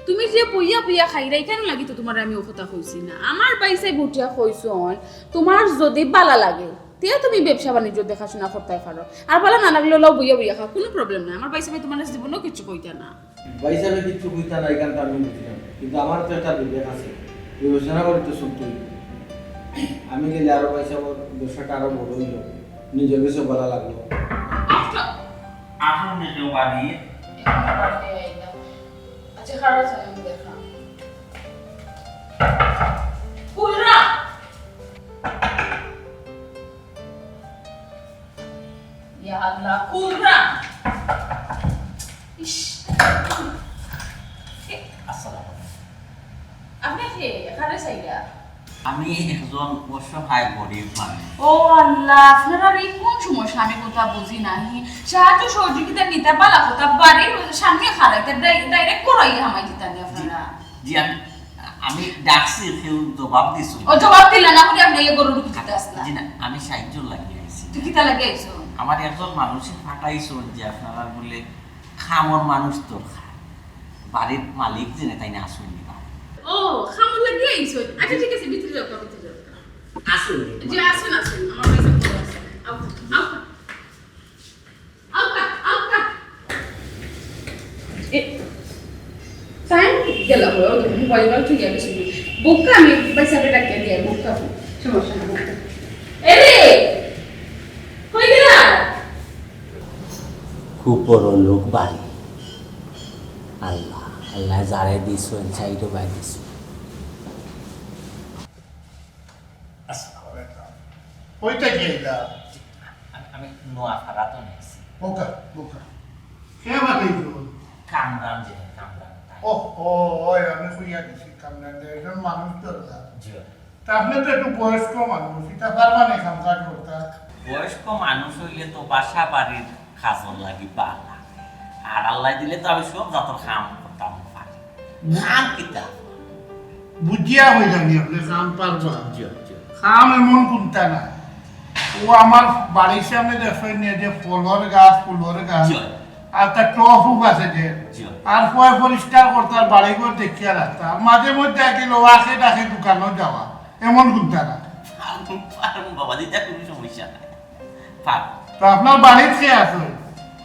তুমি যে বইয়া বইয়া খাইরায়, ইখান লাগি তো তোমারে আমি অউ কথা কইছি না। আমার বাইসাবে উঠিয়া কইছইন, তোমার যদি বালা লাগে, তে তুমি ব্যবসা বাণিজ্য দেখাশোনা করতায় পারো। আর বালা না লাগলে অলাও বইয়া বইয়া খাও, কুনু প্রবলেম নাই। আমার বাইসাবে তোমারে জীবনেও কিচ্ছু কইতা না। বাইসাবে কিচ্ছু কইতা না, ইখান তো আমি বুঝলাম, কিন্তু আমার তো একটা বিবেক আছে, বিবেচনা করি তো চলতে অইবো। আমি গেলে আরো বাইসাবর ব্যবসাটা আরো বড় অইলো, নিজর কাছেও বালা লাগলো। আচ্ছা, আসুন না কেউ বাড়ি। আচ্ছা, খারাপ আছে, আমি দেখলাম। কুলরা! ইয়া আল্লাহ, কুলরা! ইশ! এ, আসসালামু আলাইকুম। আপনে কে? এখানে চাইরা? আমি একজন অসহায় গরিব মানুষ। ও আল্লাহ, আপনারার এই কোন সমস্যা আমি কথা বুঝি না। হি, সাহায্য সহযোগিতা নিতা বালা কথা, বাড়ির সামনে খাড়াইতা, ডাই-, ডাইরেক্ট করাই হামাই দিতা নি আপনারা। জি, আমি, আমি ডাকছি, কেউ জবাব দিছো না। ও জবাব দিলা না, আপনি এই গরুর দুধ দিতে আসলা। জি না, আমি সাহায্য লাগি আইছি। তুই কিতা লাগি আইছো? আমার একজন মানুষে পাঠাইছইন যে আপনারা বলে কামর মানুষ দরকার। বাড়ির মালিক যেন তাইন আছইন নি বা। ও, কামর লাগি আইছো। আচ্ছা, ঠিক আছে, ভিতরে যাও, ভিতরে যাও। আছইন নি? জি, আছইন, আছইন। আমার কাছে খবর আছে। আও, আও। আও কা, আও কা। এ, তাই গেল, ও মোবাইল ঠিক আছে। বউক্কা আমি বাইসাবে ডাকিয়া দিয়া, বউক্কা। সমস্যা নাই, বউক্কা। এ রে, কই গেলা? খুব বড় লোক বাড়ি। আল্লাহ, আল্লাহ যারে দিছইন, চাইরো বাই দিছইন। আসসালামু আলাইকুম। কইতে গেলা? আমি, আমি নোয়াপাড়া তো নাইছি। বউক্কা, বউক্কা। কে মাতাইছো? কামরান যে, কামরান। ও, ও, ওই আমি কইয়া দিছি, কামরান যে, একজন মানুষ দরকার। জি। তা আপনি তো একটু বয়স্ক মানুষ, ইতা পারবা নি কাম কাজ করতা? বয়স্ক মানুষ অইলে তো বাসা বাড়ির কাজর লাগি বালা। আর আল্লাহ দিলে তো আমি সব জাতর কাম করতাম পারি। কাম কিতা? বুঝিয়া কইলাম নি আপনি কাম পারবা। জি, জি। কাম এমন কুনতা না। ও আমার বাড়ির সামনে দেখছইন নি যে ফলর গাছ, ফুলর গাছ। জি। আর তার টপ উপ আছে যে। জি। আর পয় পরিষ্কার করতা, বাড়িঘর দেখিয়া রাখতা। আর মাঝে মধ্যে আগে লো আখে ডাকে দোকানো যাওয়া। এমন কুনতা না। পারমু, পারমু বাবা, ইতা কুনু সমস্যা নাই। পারমু। তো আপনার বাড়িত কে আছে?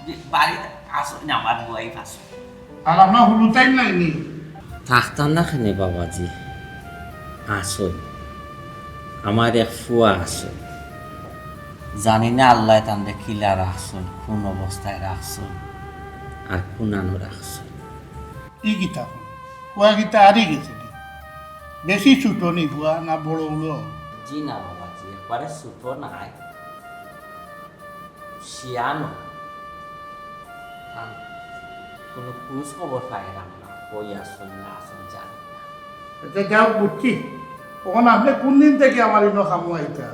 জি, বাড়িত আছে না, আমার ওয়াইফ আছে। আর আপনার হুরুতাইন নাইনি? থাকতাম না কেনে বাবাজি, আছইন। আমার এক ফুয়া আছে, জানি না আল্লায় তানরে কিলা রাখছইন, কুন অবস্থায় রাখছইন, আর কুনানো রাখছইন। ই কিতা কইন? ফুয়া কিতা হারি গেছে নি? বেশি ছোট নি ফুয়া, না বড় অইলো? জি না বাবাজি, একবারে ছোট নায়, শিয়ানো। আর কুনু খোঁজ খবর পাইরাম না, কই আছইন না আছইন জানি না। আচ্ছা, যাও, বুঝছি। অখন আপনে কুন দিন থাকি আমার ইনো কামো আইতা?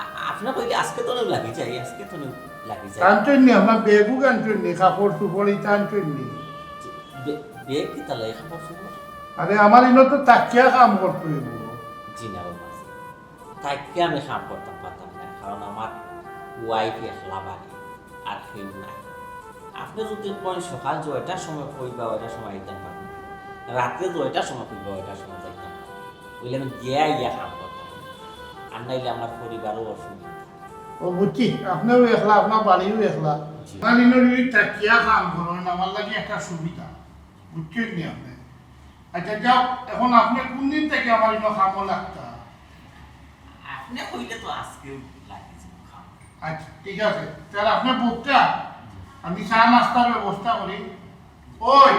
আ-, আপনে কইলে আজকে তো লাগি যাই, আজকে তো লাগি যাই। আনছইন নি, আপনার ব্যাগও আনছইন নি, কাপড় চোপড় ইতা আনছইন নি? বে-, ব্যাগ কিতা লাগে, কাপড় চোপড়? আরে, আমার ইনো তো থাকিয়া কাম করতে অইবো। জি না বাবা, থাকিয়া আমি কাম করতাম পারতাম না, কারণ আমার ওয়াইফ একলা বাড়ি, আর কেউ নাই। আপনে যদি কইন সকাল ছয়টার সময় কইবা, ওইটার সময় আইতাম পারতাম, রাত্রে ছয়টার সময় কইবা, ওইটার সময় যাইতাম পারতাম, অইলে আমি গিয়া আইয়া কাম করতাম, আর নাইলে আমার পরিবারও অসুবিধা। ও বুঝছি, আপনেও একলা, আপনার বাড়িও একলা। জি। আমার ইনো যদি থাকিয়া কাম করইন, আমার লাগি একটা সুবিধা, বুঝছইন নি আপনে? আচ্ছা, যাও, অখন আপনে কুন দিন থাকি আমার ইনো কামো লাগতা? আপনে কইলে তো আজকেও লাগি যাইবো কাম। আচ্ছা, ঠিক আছে, তাইলে আপনে বউক্কা, আমি চা নাস্তার ব্যবস্থা করি। ওই,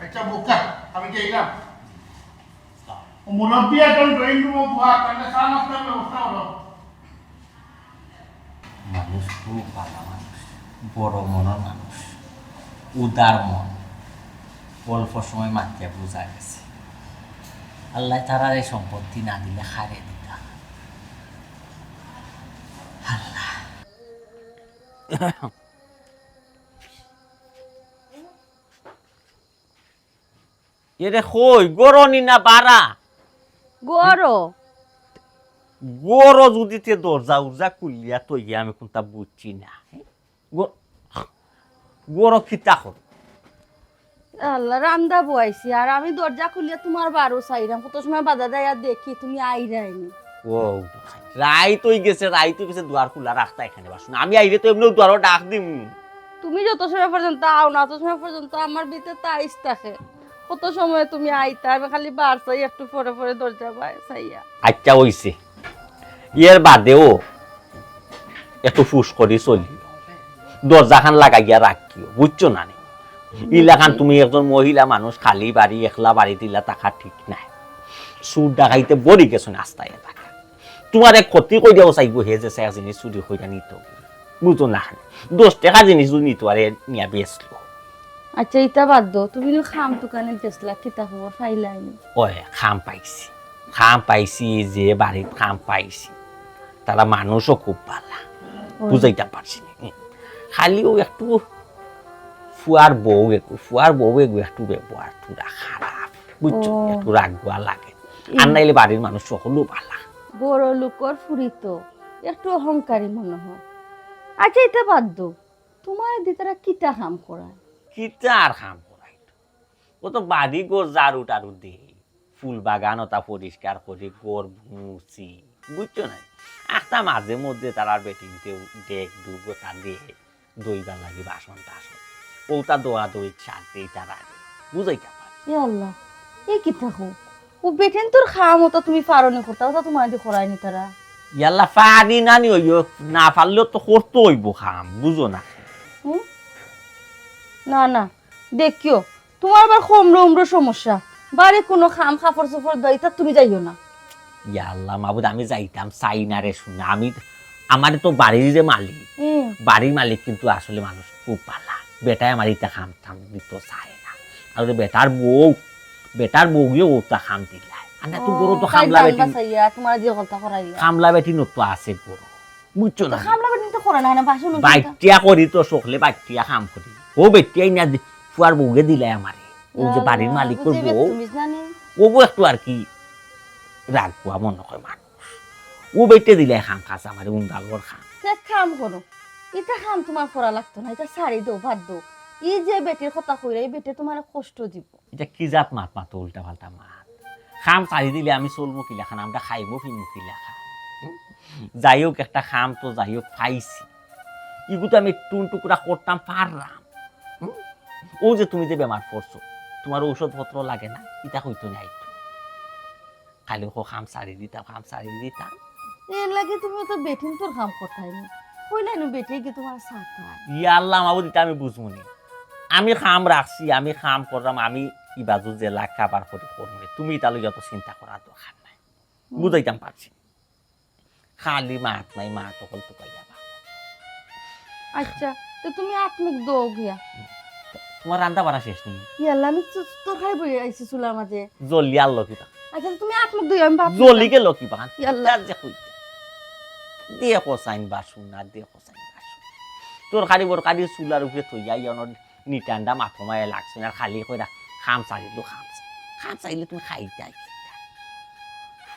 আচ্ছা, বউক্কা, আমি যাইলাম। ও মুরব্বি একজন ড্রয়িং রুমো বওয়া, তাইলে চা নাস্তার ব্যবস্থা করো। মানুষ খুব ভালা মানুষ, বড় মনর মানুষ, উদার মন, অল্প সময় মাতিয়া বুঝা গেছে। আল্লায় তারারে সম্পত্তি না দিলে কারে দিতা? আল্লাহ। এরে কই, ঘরো নি না বারা? ঘরো। ঘরো যদি তে দরজা উরজা খুলিয়া থইয়া আমি কুনতা বুঝছি না। ঘ-, ঘরো কিতা কর? আল্লাহ, রান্দা বওয়াইছি, আর আমি দরজা খুলিয়া তুমার বারো চাইরাম, কত সময় বাদে যাইয়া দেখি তুমি আইরায় নি। ও, রাইত অই গেছে, রাইত অই গেছে, দুয়ার খুলা রাখতা কেনে বাসু না। আমি আইলে তো এমনেও দুয়ারো ডাক দিমু। তুমি যত সময় পর্যন্ত আও না, অত সময় পর্যন্ত আমার ভিতরে তাইশ থাকে। কত সময় তুমি আইতা, আমি খালি বার চাই, একটু পরে পরে দরজা বায় চাইয়া। আচ্ছা, অইছে। এর বাদেও একটু ফুস করি চলিও, দরজাখান লাগাইয়া রাখিও, বুঝছো না নি? ইলাখান তুমি একজন মহিলা মানুষ, খালি বাড়ি, একলা বাড়িত ইলা থাকা ঠিক নায়। চুর ডাকাইতে ভরি গেছে আস্তা এলাকা। তুমারে ক্ষতি করিয়াও চাইবো হে যে চাই জিনিস চুরি করিয়া নিতো। বুঝো না, দশ টেকা জিনিস যদি নিতো আরে নিয়া বেচলো। আচ্ছা, ইতা বাদ দেও, তুমি নু কাম তুকানিত গেছলা, কিতা খবর পাইলায় নি? ওই, কাম পাইছি, কাম পাইছি, যে বাড়িত কাম পাইছি, তারা মানুষও খুব ভালা, ওই। বুঝাইতাম পারছি না। হুম। খালি অউ একটু ফুয়ার বউ, একটু ফুয়ার বউ, একটু, একটু ব্যবহার থুড়া খারাপ, বুঝছো? ও। একটু রাগুয়া লাগে। আর নাইলে বাড়ির মানুষ সকলেও ভালা। বড় লোকর ফুরি তো, একটু অহংকারী মনে হয়। আচ্ছা, ইতা বাদ দেও, তুমারে দি তারা কিতা কাম করায়? কিতা আর কাম করায়? ও তো বাড়ি ঘর ঝাড়ু টাড়ু দেই, ফুল বাগান ওটা পরিষ্কার করি, ঘর মুছি, বুঝছো না? আখতা মাঝে মধ্যে তারার বেটিন্তে ডেক ডুক ওটা দেই, ধইবার লাগি বাসন টাসন, ওটা ধোয়া ধুই সার দেই তারারে, বুঝাইতাম পারি। এ আল্লাহ, এ কিতা কও? ও বেটিন্তর কাম ওটা তুমি পারো নি করতা, ওটা তুমারে দি করায় নি তারা? ইয়াল্লা, পারি না নি অইও, না পারলেও তো করতে অইবো কাম, বুঝো না? হুম? না, না, দেখিও, তুমার আবার কোমরো উমরো সমস্যা, বাড়ি কুনু কাম কাপড় চোপড় দেয়, ইতা তুমি যাইও না। ইয়াল্লা মাবুদ, আমি যাইতাম চাই না রে সোনা, আমি, আমারে তো বাড়ির যে মালিক, হুম। বাড়ির মালিক কিন্তু আসলে মানুষ খুব ভালা, বেটায় আমারে ইতা কাম টাম দিতো চায় না, আর ওই যে বেটার বউ, বেটার বউয়ে ওটা কাম দিলায়। আর না তো ও, ঘরো তো তাই কামলা জান বেটি, বাঁচাইয়া, তুমার যে হলতা করাইয়া। কামলা বেটি নতো আছে ঘরো। বুঝছো না? কামলা বেটি তো করে না, না বাসন উঠে তো। বাইটিয়া করি তো সকলে বাইটিয়া কাম করি। ও বেটিয়াই না দি-, ফুয়ার বউয়ে দিলায় আমারে। ও যে না, বাড়ির না, মালিকর বুঝি বে বউ। তুমি জানি। ও বউ একটু আর কি রাগুয়া মনে হয় মানুষ। ও বেটিয়ে দিলায় কাম কাজ আমারে উন্দালর কাম। তে কাম করো। ইতা কাম তুমার করা লাগতো না, ইতা ছাড়ি দেও, বাদ দেও। ই যে বেটির কথা কইরা, ই বেটিয়ে তুমারে কষ্ট দিবো। ইতা কি জাত মাত মাতো, উল্টা পাল্টা মাত। কাম ছাড়ি দিলে আমি চলমু কিলাখান, আমরা খাইমু ফিমু কিলাখান। হুম? যাই হোক, একটা কাম তো যাই হোক পাইছি। ইগু তো আমি টুন টুকরা করতাম পাররাম। অউ যে তুমি যে বেমার পড়ছো, তুমার ঔষধপত্র লাগে না, ইতা কইতো না আইতো। খালি কও কাম ছাড়ি দিতাম, কাম ছাড়ি দিতাম। এর লাগি তুমি তো বেটিন্তর কাম করতায় নি। কইলায় নু বেটিয়ে কি তুমার সাথ নাই? ইয়া আল্লাহ, মাবুদ, ইতা আমি বুঝমু নি। আমি কাম রাখছি, আমি কাম কররাম, আমি ইবাজু যে লাখ কাবার করি করমু নি। তুমি ইতা লইয়া তো চিন্তা করার দরকার নাই। বুঝাইতাম পারছি। খালি মাত নাই, মাত অকল তুকাইয়া বা। আচ্ছা, তো তুমি আত মুখ ধোও গিয়া। তুমার রান্দা বাড়া শেষ নি? ইয়াল্লা, আমি তো তরকারি বই আইছি চুলার মাঝে। জলদি আর লকিবা। আচ্ছা, তো তুমি আত মুখ ধোও, আমি ভাত জলদি নিতাম। কে লকিবা? ইয়াল্লা। তার যে কইতে। দে কসাইন বাসন না, দে কসাইন বাসন। তরকারি বরকারি চুলার উপরে থইয়া ইয়ানোর নি ঠান্ডা মাথা মায়ে লাগছে না, খালি কইরা কাম ছাড়ি দিও, কাম ছাড়ি। কাম ছাড়িলে তুমি খাইতায় কিতা?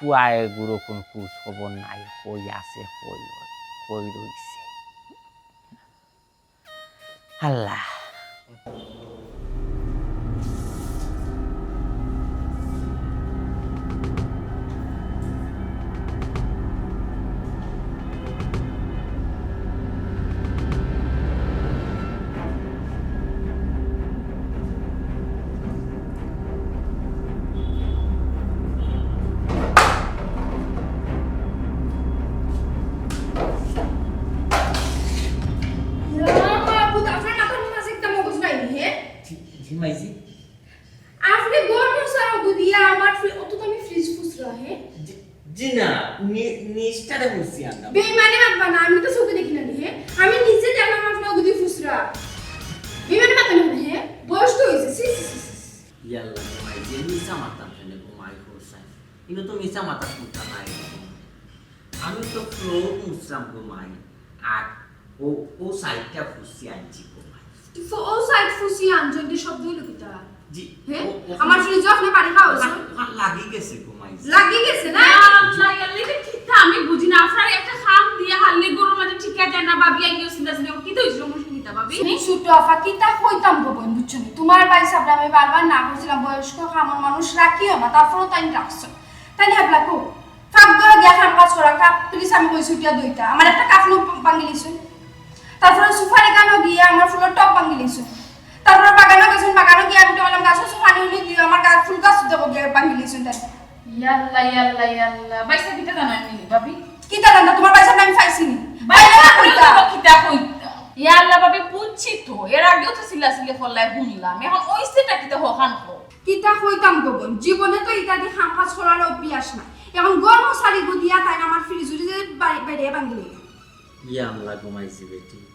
ফুয়ায় গুরু কোন খোঁজ খবর নাই, কই আছে, কই, কই রইছে। আল্লাহ। ইয়া মাবুদ, আপনার মাথার মাঝে একটা মগজ নাই নি, হে? জি, জি, মাইজি। আপনে গরম মশলা গুদিয়া আমার ফ্রি-, অত দামি ফ্রিজ ফুসরা, হে? জি, জি না, নি-, নিষ্ঠারে বলছি আমরা। বেইমানি মাতবা না, আমি তো চোখে দেখি না নি, হে? আমি নিজে দেখলাম আপনার গুদি ফুসরা। বেইমানি মাতবা না, হে? বয়স তো হইছে, ছি, ছি, ছি, ছি। ইয়াল্লা, ঘুমাই যে মিছা মাতাম কেনে ঘুমাই করছেন। কিন্তু তো মিছা মাতার কোনটা নাই। আমি তো ফ্লোর মুছলাম ঘুমাই। আর ও, ও সাইডটা ফুসি আনছি ঘুমাই। তো ও সাইড ফুসি আনছেন, তো শব্দ হইল কিতা? জি, হে? ও, ও আমার ফ্রিজে আপনি পানি খাওয়া হয়েছে? ওখান, ওখান লাগি গেছে ঘুমাই। লাগি গেছে না? আল্লাহ, আল্লাহ, এটা কিতা আমি বুঝি না। আপনার একটা খাম দিয়া হারলে গরম মাঝে ঠিক আছে না, ভাবি আইও চিন্তা চিন্তা, কিতা হইছে সমস্যা কিতা ভাবি? ছোট আফা, কিতা কইতাম গো বইন, বুঝছো নি? তোমার ভাই সাবরা আমি বারবার না করছিলাম, বয়স্ক কামর মানুষ রাখিও না, তারপরেও তাই রাখছো। তাই না, এবলা কো? ফাঁক ঘরে গিয়া কাম কাজ করা, কাপ পিলিস আমি কই ছুটিয়া দুইটা, আমার একটা কাপ নু ভাঙি লিছুন। তারপরে সুপারি কানো গিয়া আমার ফুলর টপ ভাঙি লিছুন। তারপরে বাগানো গেছুন, বাগানো গিয়া আমি তো বললাম, "গাছো সুপারি উনি দিও, আমার গাছ, ফুল গাছ দেবো গিয়া ভাঙি লিছুন।" তাই ইয়াল্লা, ইয়াল্লা, ইয়াল্লা। ভাইসাব কিতা জানাইনি, ভাবি? কিতা জানতা? তোমার ভাইসাব আমি পাইছি নি। ভাইসাব বাইরে না কইতা। কিতা কইতা? ইয়াল্লা, ভাবি, বুঝছি তো। এর আগেও তো চিল্লাচিল্লি করলাই শুনলাম। এখন ওই সেটা কিতা হখান কো? কিতা কইতাম গো বইন? জীবনে তো ইতা দি কাম কাজ করার অভ্যাস নাই। এখন গরম মশারি গুদিয়া তাই আমার ফ্রিজ উড়ি যে বাড়ি, বাইরে ভাঙি লইয়া। ইয়াল্লা ঘুমাইছি বেটি।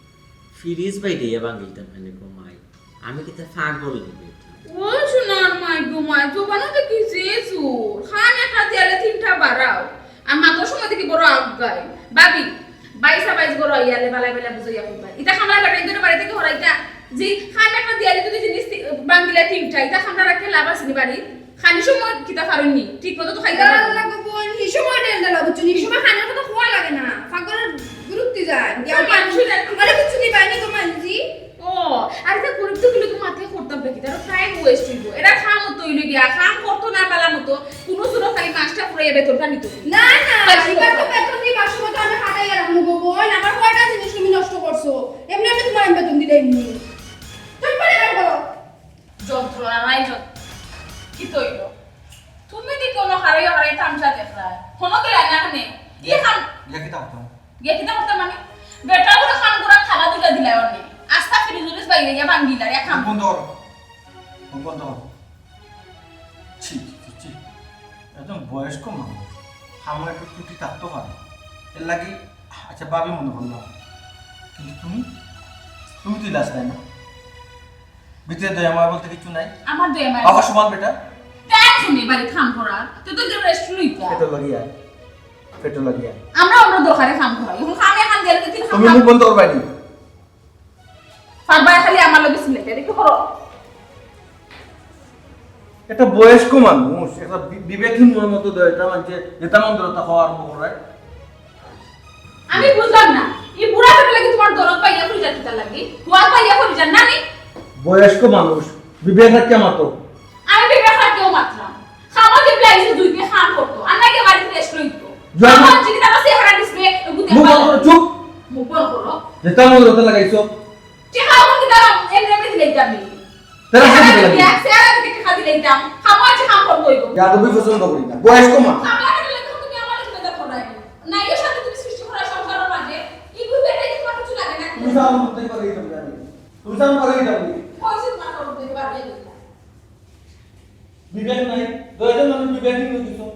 ফ্রিজ বাইরে ভাঙিলতাম কেনে ঘুমাই। আমি কিতা পাগল নি বেটি? ও সোনার মাই গো মাই, জবানো দেখি যে জোর। খান একটা দিয়ালে তিনটা বাড়াও। আর মাতর সময় দেখি বড় আগাই। ভাবি, বাইসা বাইস গরো আইয়ালে বালাই বালাই বুঝাইয়া কইবা। ইতা খামলা বেটা ইন্দুরে বাড়ি থাকি হরাইতা। জি, খান একটা দিয়ালে যদি জিনিস তি-, ভাঙিলে তিনটা, ইতা খামলা রাখতে লাভ আছে নি বাড়ি? খানি সময় কিতা পারইন নি? ঠিক মতো তো খাইতা পারইন না। আল্লাহ গো বইন, হি সময় দেন না, বুঝছো নি? হি সময় খানার কথা খোয়া লাগে না। ফাগরের বিরক্তি যায়। তো মানুষের আর আমারে কিছু দিবাই নি গো মাইজি? ও, আরে তা গরিব তো গুলো তো মাতে করতাম নাকি, তার টাইম ওয়েস্ট হইব। এরা কাম তো হইল গিয়া, কাম করতো না বালা মতো, কোনো সুরো খালি মাসটা পুরাইয়া বেতনটা নিত। না, না, তাই এবার তো বেতন দিবার সময় তো আমি হাতাইয়া রাখবো গো বইন, আমার কয়টা জিনিস তুমি নষ্ট করছো, এমনি আমি তোমার বেতন দিলে এমনি। তুমি পারে আর করো। যন্ত্রণা নাই যত-, কি তৈল? তুমি দি কোনো হারাই হারাই তামসা দেখরায়। কোনো গেলা না কেনে? ইয়ে খান। ইয়া কিতা করতাম? ইয়া কিতা করতাম মানে? বেটা বুড়ো খান গুড়া খানা দুইটা দিলাই অনে। আস্তা ফ্রিজ উরিজ বাইরে ইয়া ভাঙ্গিলা, ইয়া খান। বন্ধ কর। বন্ধ কর। ছি, ছি, ছি, ছি। একদম বয়স্ক মানুষ। আমার একটু ত্রুটি থাকতে পারে। এর লাগি, আচ্ছা, ভাবি মনে করলাম। কিন্তু তুমি, তুমি তো লাজ নাই না? ভিতরে দয়া মায়া বলতে কিছু নাই? আমার দয়া মায়া বাবা সমান বেটা। তাই শুনি বাড়ি কাম করার, তো তো রেস্ট লইতা। পেটো লাগিয়া, পেটো লাগিয়া। আমরা আমরা দরকারে কাম করাই। এখন কামে কাম গেলে তো তিন তুমি কাম মুখ বন্ধ করবাই নি? পারবায় খালি আমার লগে সিলেটে, দেখি করো। একটা বয়স্ক মানুষ, একটা বি-, বিবেকহীন মনের মতো দেয়, এটা মানছে, এটা মন ধরে তা খাওয়া আরম্ভ করে। আমি বুঝলাম না, এই বুড়া বেটা লাগি তোমার দরদ পাইয়া করি যার কিতা লাগি? হুয়া পাইয়া করি যার নানি? বয়স্ক মানুষ, বিবেক রাখিয়া মাতো। আমি বিবেক রাখিয়াউ মাতরাম। খামো যে প্লাইসে দুই পে কাম করতো, আর নাকি বাড়িতে রেস্ট লইতো। জয় মা- আমার জিনিস আমার চেহারা দিসবে, বুঝতে মুখ বন্ধ পারো। করো, চুপ। মুখ বন্ধ করো। যেটা মন রতে লাগাইছো। ঠিক আছে, আমার কিতা এমনি এমনি দিলে দিতাম নি। তারা কি দিবে লাগে? বিয়া, চেহারা দেখে টেকা দিলে দিতাম। খাবো আছে, কাম করতে হইব। যা তুমি পছন্দ করি না। বয়স্ক মা। কামলা কাটার লাগে তুমি আমার লগে বেজার করাই। না, এই শান্তি তুমি সৃষ্টি করা সংসারের মাঝে। এই বুঝবে না, তোমার কিছু লাগে না। তুমি যাও, আমি বুঝতে পারি না। তুমি যাও, আমি পারি না। কইছি তোমার করতে পারবে না। বিবেক নাই। দুইজন মানুষ বিবেকহীন হয়ে গেছো।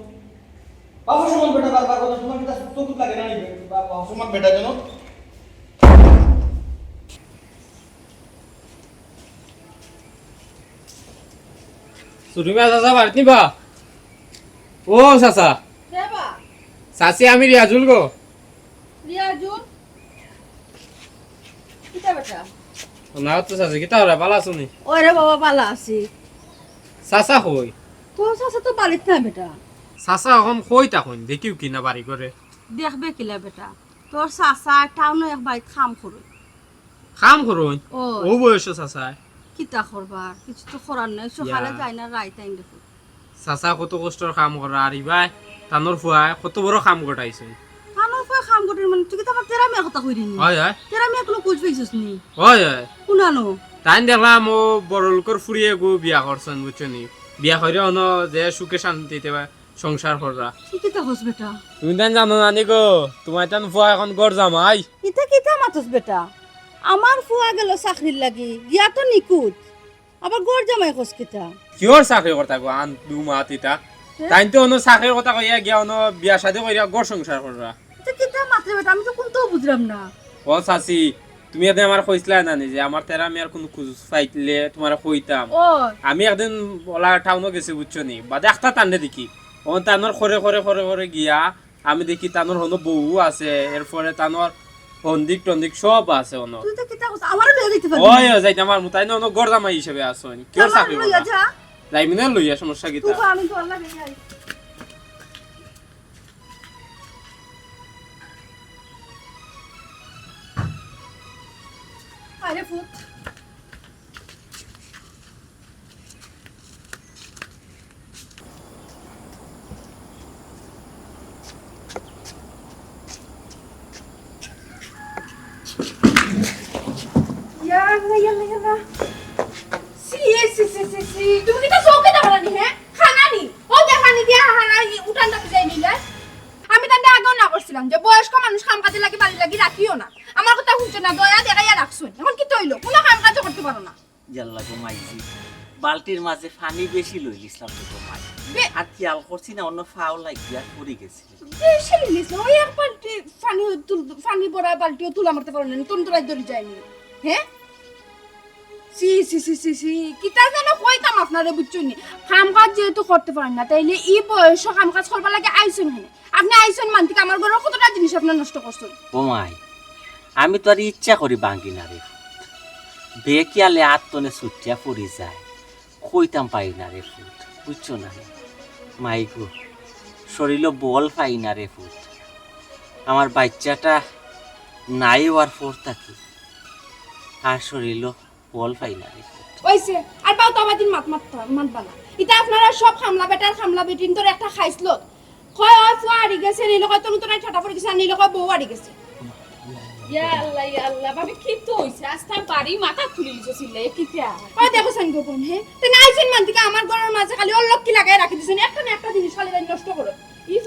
বাবা সমান বেটা বারবার কথা তোমার কিতা চকুত লাগে না নি? বাবা সমান বেটা যেন। সুরিমা চাচা বাড়িত নিবা? ও চাচা। কে বা? চাচি, আমি রিয়াজুল গো। রিয়াজুল? কিতা বেটা? না তো চাচি, কিতা ওরা বালা আছো নি? ওরে বাবা, বালা আছি। চাচা কই? তোর চাচা তো বাড়িত নাই বেটা। চাচা এখন কই থাকইন? দেখিও কি না বাড়ি ঘরে? দেখবে কিলা বেটা? তোর চাচা টাউনো এক বাড়িত কাম করইন। কাম করইন? ও। ও বয়সে চাচায়। কিতা করবা? কিছু তো করার নাই। সকালে ইয়া। যাই না, রাইত আইন দেখো। চাচা কত কষ্টর কাম করা, আর ইবায় তানোর ফুয়ায় কত বড় কাম গটাইছে। তানোর ফুয়ায় কাম গটাইর মানে, তুই কিতা আমার তেরা মিয়ার কথা কইরে নি? হয়, হয়। তেরা মিয়া কোনো খোঁজ পাইছস নি? হয়, হয়। কুনানো? তাইন দেখলাম ও বড় লোকর ফুড়ি এগু বিয়া করছইন, বুঝছো নি? বিয়া করিয়া অনো যে সুখে শান্তিতে বা সংসার কররা। তুই কিতা কস বেটা? তুমি তাইন জানো না নি গো, তোমার তান ফুয়া এখন ঘর জামাই। ইতা কিতা মাতস বেটা? আমার ফুয়া গেল চাকরির লাগি, গিয়া তো নিকুত। আবার ঘর জামাই কস কিতা? কিওর চাকরি করতা গো, আন দু মাত ইতা? হে? তাইন তো অনো চাকরির কথা কইয়া গিয়া অনো বিয়া শাদি করিয়া ঘর সংসার কররা। ইতা কিতা মাতরে বেটা, আমি তো কুন্তাও বুঝরাম না। ও চাচি, তুমি একদিন আমারে কইছলায় না নি যে আমার তেরা মিয়ার কুনু খোঁজ পাইলে তোমারে কইতাম। ও। আমি একদিন অলা টাউনো গেছি, বুঝছো নি? বাদে একটা তানরে দেখি। ও তানোর খরে খরে খরে খরে গিয়া আমি দেখি তানোর হনো বউ আছে, এরপরে তানোর হন্দিক টন্দিক সব আছে হনো। তুই তো কিতা কস? আমারে লইয়া যাইতে পারবি ওই, না? ওই, যাইতাম পারমু, তাইন অনো ঘর জামাই হিসাবে আছইন। কিওর চাকরি করতা? যা। যাইমু নে লইয়া, সমস্যা কিতা? তুই তো আমি তো আল্লাহ রে যাই। আরে ফুট। ইয়াল্লা, ইয়াল্লা, ইয়াল্লা। ছি, ছি, ছি, ছি, ছি। তুমি কিতা চউখে দেখো না নি, হে? খানা নি? ও দেখানি দিয়া হারা উঠান দাবি যাই নিলে। আমি তানরে আগেও না করছিলাম যে বয়স্ক মানুষ কাম কাজে লাগি বাড়ি লাগি রাখিও না। আমার কথা হুনছো না, দয়া দেখাইয়া রাখছো। এখন কিতা অইলো? কুনু কাম কাজও করতে পারো না। ইয়াল্লা গো মাইজি, বালতির মাঝে পানি বেশি লইলিছলাম গো মাই। বে- আর খেয়াল করছি না, অন্য ফাও লাগিয়া পড়ি গেছি। বেশি লইলিছলাম, ওই এক বালতি পানি তুল-, পানি ভরা বালতিও তুলা মারতে পারো না, তন্তুরাই ধরি যায়নি। হে? ছি, ছি, ছি, ছি, ছি। কিতা যেন কইতাম আপনারে, বুঝছইন নি? কাম কাজ যেহেতু করতে পারেন না, তাইলে ই বয়সো কাম কাজ করবার লাগি আইছইন কেনে? আপনে আইছইন মানতে কি আমার ঘরর কতটা জিনিস আপনে নষ্ট করছইন? ও মাই, আমি তো আর ইচ্ছা করি ভাঙ্গি না রে ফুত। বেখিয়ালে আত তনে ছুটিয়া পড়ি যায়। কইতাম পারি না রে ফুত, বুঝছো না? মাই গো, শরীলো বল পাই না রে ফুত। আমার বাইচ্চাটা নাই অওয়ার পর থাকি আর শরীলো বল পাই না রে ফুত। অইছে, আর বাউতা বাদিন মাত মাত-, মাতবা না। ইতা আপনারা সব কামলা বেটার কামলা বেটিন্তর একটা খাইছলত। কয়, "ও ফুয়া হারি গেছে", নিলে কয়, "তনু তোরাই ঠাটা পড়ি গেছে", আর নিলে কয়, "বউ হারি গেছে।" ইয়া আল্লাহ, ইয়া আল্লাহ, ভাবি, কিতা অইছে? আস্তা বাড়ি মাথা তুলি লিছো চিল্লাই, কিতা? ও দেখো সান গোপন, হে? তে না আইছইন মানতে কি আমার ঘরর মাঝে খালি অলক্ষী লাগাই রাখি দিছইন, একটা না একটা জিনিস খালি তাই নষ্ট করো। ই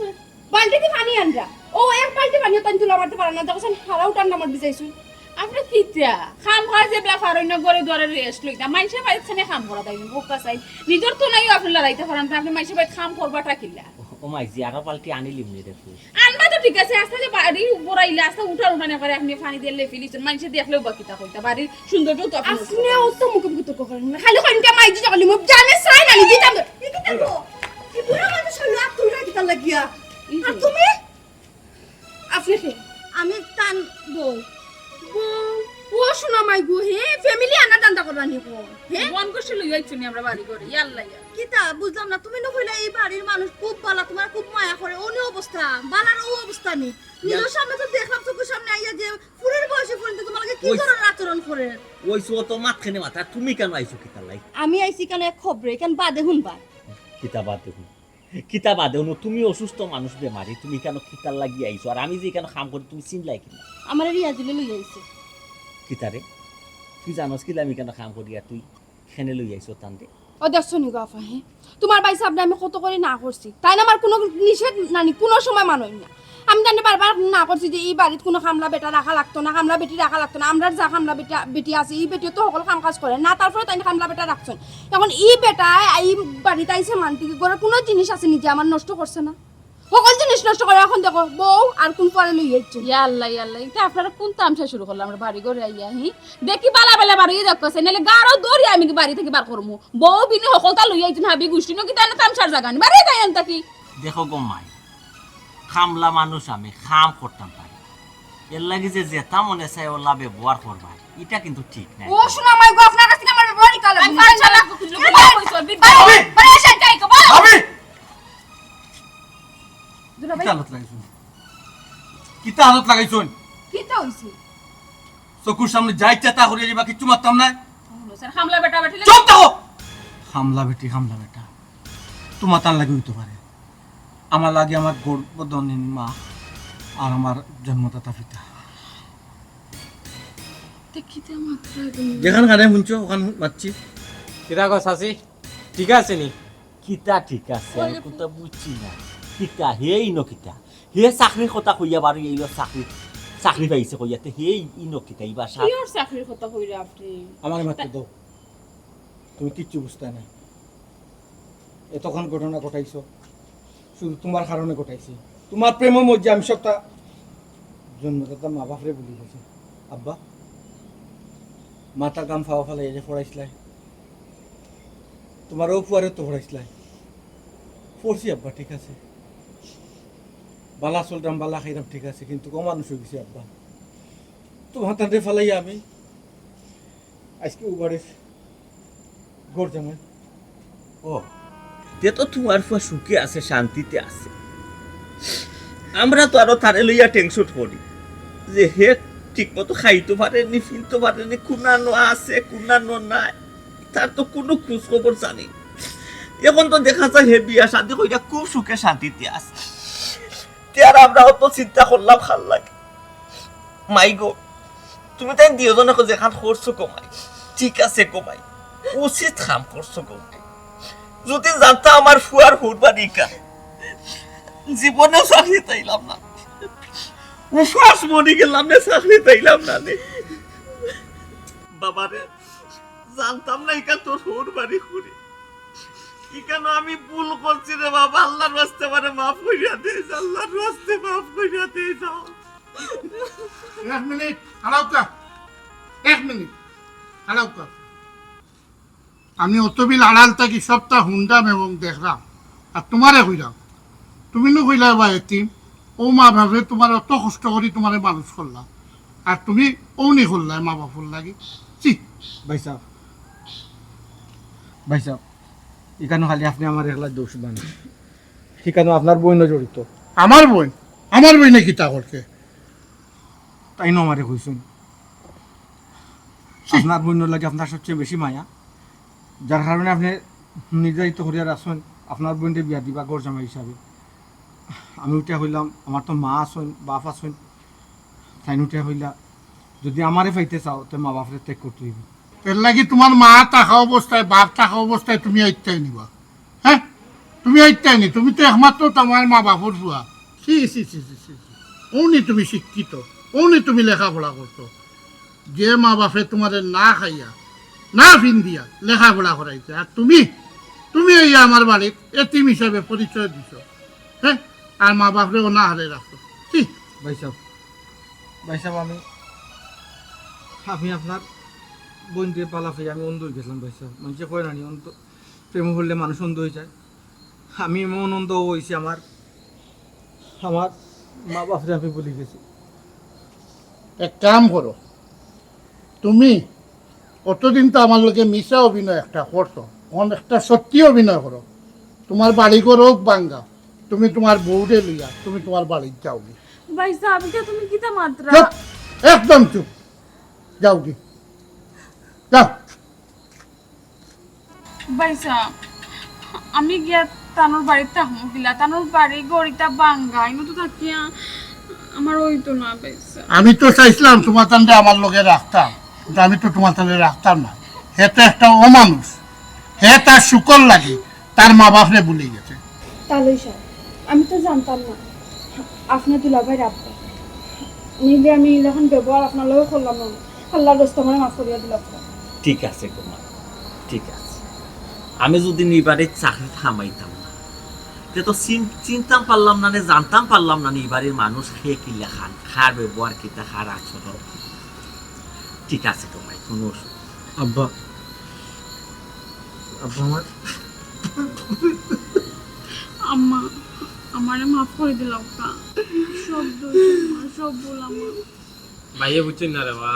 বালতিদি পানি আনরা। ও এক বালতি পানিও তাইন তুলা মারতে পারে না। দেখো, হারাও ঠান্ডা মার ভিজাইছইন। আপনে কিতা? কাম কাজ যেবলা পারইন না, ঘরে দুয়ারে rest লইতা। মাইনষে বাড়িত খানে কাম করা তাই, বোকা চাই। নিজর তো নাই, আপনে লড়াইতে পারেন না, আপনে মাইনষে বাড়িত কাম করবাটা কিলা? ও মাই, জিয়ারা বালতি আনিলিমু নে দেখো। আনবা তো ঠিক আছে, আস্তা যে বাড়ি উপর আইলে, আস্তা উঠার উঠানে করে আপনে পানি দিলে ফেলিছইন। মাইনষে দেখলেও বা কিতা কইতা, বাড়ির সৌন্দর্য তো আপনে আপনে অত মুখে মুখে তর্ক করেন না। খালি কইন কে মাইজি জগলি মুখ জানে চাই না, নি দিতাম তো। ই কিতা গো? ই বুড়া মানুষ হলো, আর তুলরা কিতা লাগিয়া? ই আর যে। তুমি? আপনি কে? আমি তান বউ। বউ? ও শোনা মাই গো, হে? Family আনা ধান্দা করবা নি গো? হে? মন কষ্ট লইয়া আইছো নি আমরা বাড়ি ঘরে? ইয়াল্লা ইয়া। কিতা? বুঝলাম না। তুমি না কইলা এই বাড়ির মানুষ খুব বালা, তোমার খুব মায়া করে। অউ নি অবস্থা, বালার অউ অবস্থা নি। নিজর সামনে তো দেখলাম, চোখের সামনে আইয়া যে ফুরির বয়সে পর্যন্ত তোমার লগে কি ওই ধরনের আচরণ করে? ওই সো তো মাত খেনে মাথা, তুমি কেন আইছো কিতার লাগি? আমি আইছি কেন এক খবরে, কেন বাদে হুনবা। কিতা বাদে হুন? কিতা বাদে হুনো? তুমি অসুস্থ মানুষ, বেমারি, তুমি কেন কিতার লাগি আইছো? আর আমি যে কেন কাম করি, তুমি চিনলাই কিনা? আমারে রিয়াজুলে লই আইছে। কিতারে? তুই জানোস কিলা আমি কেন কাম করি? আর তুই কেনে লই আইছো তানরে? ও দেখছো নি গো আফা, হে? তুমার ভাইসাবরে আমি কত করি না করছি, তাইন আমার কুনু নিষেধ নানি, কুনু সময় মানইন না। আমি তানরে বারবার না করছি যে ই বাড়িত কুনু কামলা বেটা রাখা লাগতো না, কামলা বেটি রাখা লাগতো না। আমরার যা কামলা বেটা, বেটি আছে, ই বেটিও তো হকল কাম কাজ করে না, তারপরে তাইন কামলা বেটা রাখছইন। এখন ই বেটায় ই বাড়িত আইছে মানতে কি ঘরর কুনু জিনিস আছে নি যে আমার নষ্ট করছে না? হকল জিনিস নষ্ট করে। এখন দেখো বউ আর কুন পরে লই আইছে। ইয়া আল্লাহ, ইয়া আল্লাহ, ইটা আপনারা কুন তামশা শুরু করলা আমার বাড়ি ঘরে আইয়া, হি? দেখি বালা বালা বাড়ি দেখো, সে নাইলে গারো দড়ি আমি কি বাড়ি থাকি বার করমু। বউ বিনি হকলতা লই আইছইন, হাবি গুষ্টি নু কিতা না তামশার জাগা নি, বাড়ি তাই আনতা কি? দেখো গো মাই, কামলা মানুষ আমি, কাম করতাম পারি, এর লাগি যে যেতা মনে চায় ওলা ব্যবহার করবা, ইটা কিন্তু ঠিক নায়। ও শোনা মাই গো, আপনার কাছ থাকি আমার ব্যবহার হিকা লাগবো। আমি পাঁচ লাখ কইছি, কি কইছো? বিদ্যা ভাবি! বাড়ি আসেন, যাই গো, বলো। ভাবি! দুলাভাই। কিতা হালত লাগাইছইন? কিতা হালত লাগাইছইন? কিতা হইছে? চকুর সামনে যা ইচ্ছা তা করিয়া যাইবা, কিচ্ছু মাততাম নায়। হুনো, স্যার, কামলা বেটা বেটি লাগে। চুপ থাকো! কামলা বেটি, কামলা বেটা। তুমার তান লাগি হইতো পারে। আমার লাগি আমার গর্ভধারিণী মা আর আমার জন্মদাতা পিতা। তে কিতা মাতরা তুমি? যেখান কানে হুনছো, ওখান মাতছি। কিতা কও চাচি? ঠিক আছে নি? কিতা ঠিক আছে? আমি কুন্তা বুঝছি না। কিতা? হে ইনো কিতা? হে চাকরির কথা কইয়া বারো এইলো চাকরি, চাকরি পাইছে কইয়া। তে হে ইনো কিতা? ই বাসা কিয়র চাকরির কথা কইরা আপনি? আমারে মাততে দেও। তুমি কিচ্ছু বুঝতায় না। এতখান ঘটনা ঘটাইছো, শুধু তুমার কারণে ঘটাইছি। তুমার প্রেমর মধ্যে আমি সবটা জন্মদাতা মা বাপরে ভুলি গেছি। আব্বা, মাথার ঘাম পাও ফালাইয়া যে পড়াইছলায়, তুমার অউ পুয়ারে তো পড়াইছলায়। পড়ছি আব্বা, ঠিক আছে, বালা চলরাম, বালা খাইরাম, ঠিক আছে, কিন্তু অমানুষ অই গেছি আব্বা। তুমার তানরে ফালাইয়া আমি আইজকে উবারের ঘর জামাই। ও, তে তো তুমার ফুয়া সুখে আছে, শান্তিতে আছে। আমরা তো আরো তারে লইয়া tension করি যে হে ঠিকমতো খাইতো পারে নি, ফিনতো পারে নি, কুনানো আছে, কুনানো নাই, তার তো কুনু খোঁজ খবর জানি না। এখন তো দেখা যায় হে বিয়া শাদি কইরা খুব সুখে শান্তিতে আছে। তে আর আমরা অত চিন্তা করলাম কার লাগি? মাই গো, তুমি তাইন দুইওজনে কো যেখান করছো গো মাই, ঠিক আছে গো মাই, উচিত কাম করছো গো মাই। যদি জানতাম আমার ফুয়ার হুরবাড়ি ইখান, জীবনেও চাকরি তাইলাম না, উপাস মরি গেলাম নে, চাকরি তাইলাম না নে। বাবারে, জানতাম না ইখান তোর হুরবাড়ি করি। ইখান আমি ভুল করছি রে বাবা, আল্লার ওয়াস্তে আমারে মাফ করিয়া দে, আল্লার ওয়াস্তে মাফ করিয়া দে। এক মিনিট, আড়াউক্কা। এক মিনিট, আড়াউক্কা। আমি অতবিল আড়াল থাকি সবটা হুনরাম এবং দেখরাম। আর তুমারে কইরাম, তুমি নু কইলায় বা এতিম, অউ মা বাপে তুমারে অত কষ্ট করি তুমারে মানুষ করলা, আর তুমি অউ নি করলায় মা বাপর লাগি। ছি। ভাইসাব, ভাইসাব, ইখানো খালি আপনে আমার একলা দোষ দেন না, ইখানো আপনার বইনও জড়িত। আমার বইন? আমার বইনে কিতা করছে? তাইনও আমারে কইছইন, ছি। আপনার বইনর লাগি আপনার সবচেয়ে বেশি মায়া, যার কারণে আপনে নির্যাতিত করিয়া রাখছইন আপনার বইনরে বিয়া দিবা ঘর জামাই হিসাবে। আমি উঠিয়া কইলাম, আমার তো মা আছইন, বাপ আছইন, তাইন উঠিয়া কইলা, যদি আমারে পাইতে চাও, তে মা বাপরে ত্যাগ করতে অইবো। এর লাগি তুমার মা থাকা অবস্থায়, বাপ থাকা অবস্থায় তুমি আইতায় নি বা? হে? তুমি আইতায় নি? তুমি তো একমাত্র তুমার মা বাপর ফুয়া। ছি, ছি, ছি, ছি, ছি, ছি। অউ নি তুমি শিক্ষিত, অউ নি তুমি লেখাপড়া করছো। যে মা বাপে তুমারে না খাইয়া, না ফিন্দিয়া লেখাপড়া করাইছে, আর তুমি, তুমি আইয়া আমার বাড়িত এতিম হিসাবে পরিচয় দিছো, হে? আর মা বাপরে অনাহারে রাখছো। ছি। ভাইসাব, ভাইসাব, আমি, আমি আপনার বইনরে বালা পাইয়া আমি অন্ধ অই গেছলাম ভাইসাব। মানষে কয় না নি, অন্ধ, প্রেমো পড়লে মানুষ অন্ধ অই যায়। আমি এমন অন্ধ অইছি, আমার, আমার মা বাপরে আমি ভুলি গেছি। এক কাম করো, তুমি অতদিন তো আমার লগে মিছা অভিনয় একটা করছো, অখন একটা সত্যি অভিনয় করো। তুমার বাড়ি ঘর অউক ভাঙ্গা, তুমি তুমার বউরে লইয়া তুমি তুমার বাড়িত যাওগি। ভাইসাব, ইটা তুমি কিতা মাতরা? চুপ! একদম চুপ! যাওগি, যাও। ভাইসাব, আমি গিয়া তানর বাড়িত থাকমু কিলা? তানর বাড়ি ঘর ইতা ভাঙ্গা, ইনো তো থাকিয়া আমার অইতো না ভাইসাব। আমি তো চাইছলাম তুমার তানরে আমার লগে রাখতাম, কিন্তু আমি তো তুমার তানরে রাখতাম না। হে তো একটা অমানুষ। হে তার সুখর লাগি তার মা বাপরে ভুলি গেছে। তালই সাব, আমি তো জানতাম না আপনে দুলাভাইর আব্বা। নিলে আমি ইলাখান ব্যবহার আপনার লগে করলাম না। আল্লার রাস্তে আমারে মাফ করিয়া দিলাম। ঠিক আছে গো মা, ঠিক আছে। আমি যদি ইবারে চাকরিত হামাইতাম না, তে তো চিন-, চিনতাম পারলাম না নে, জানতাম পারলাম না নে ইবারের মানুষ কে কিলাখান, কার ব্যবহার কিতা, কার আচরণ। ঠিক আছে গো মাই, কোনো অসুবিধা নাই। আব্বা, আব্বা আমার। আম্মা, আমারে মাফ করি দিলাও কা। সব দোষ আমার, সব ভুল আমার। ভাইয়ে বুঝছইন না রে বা।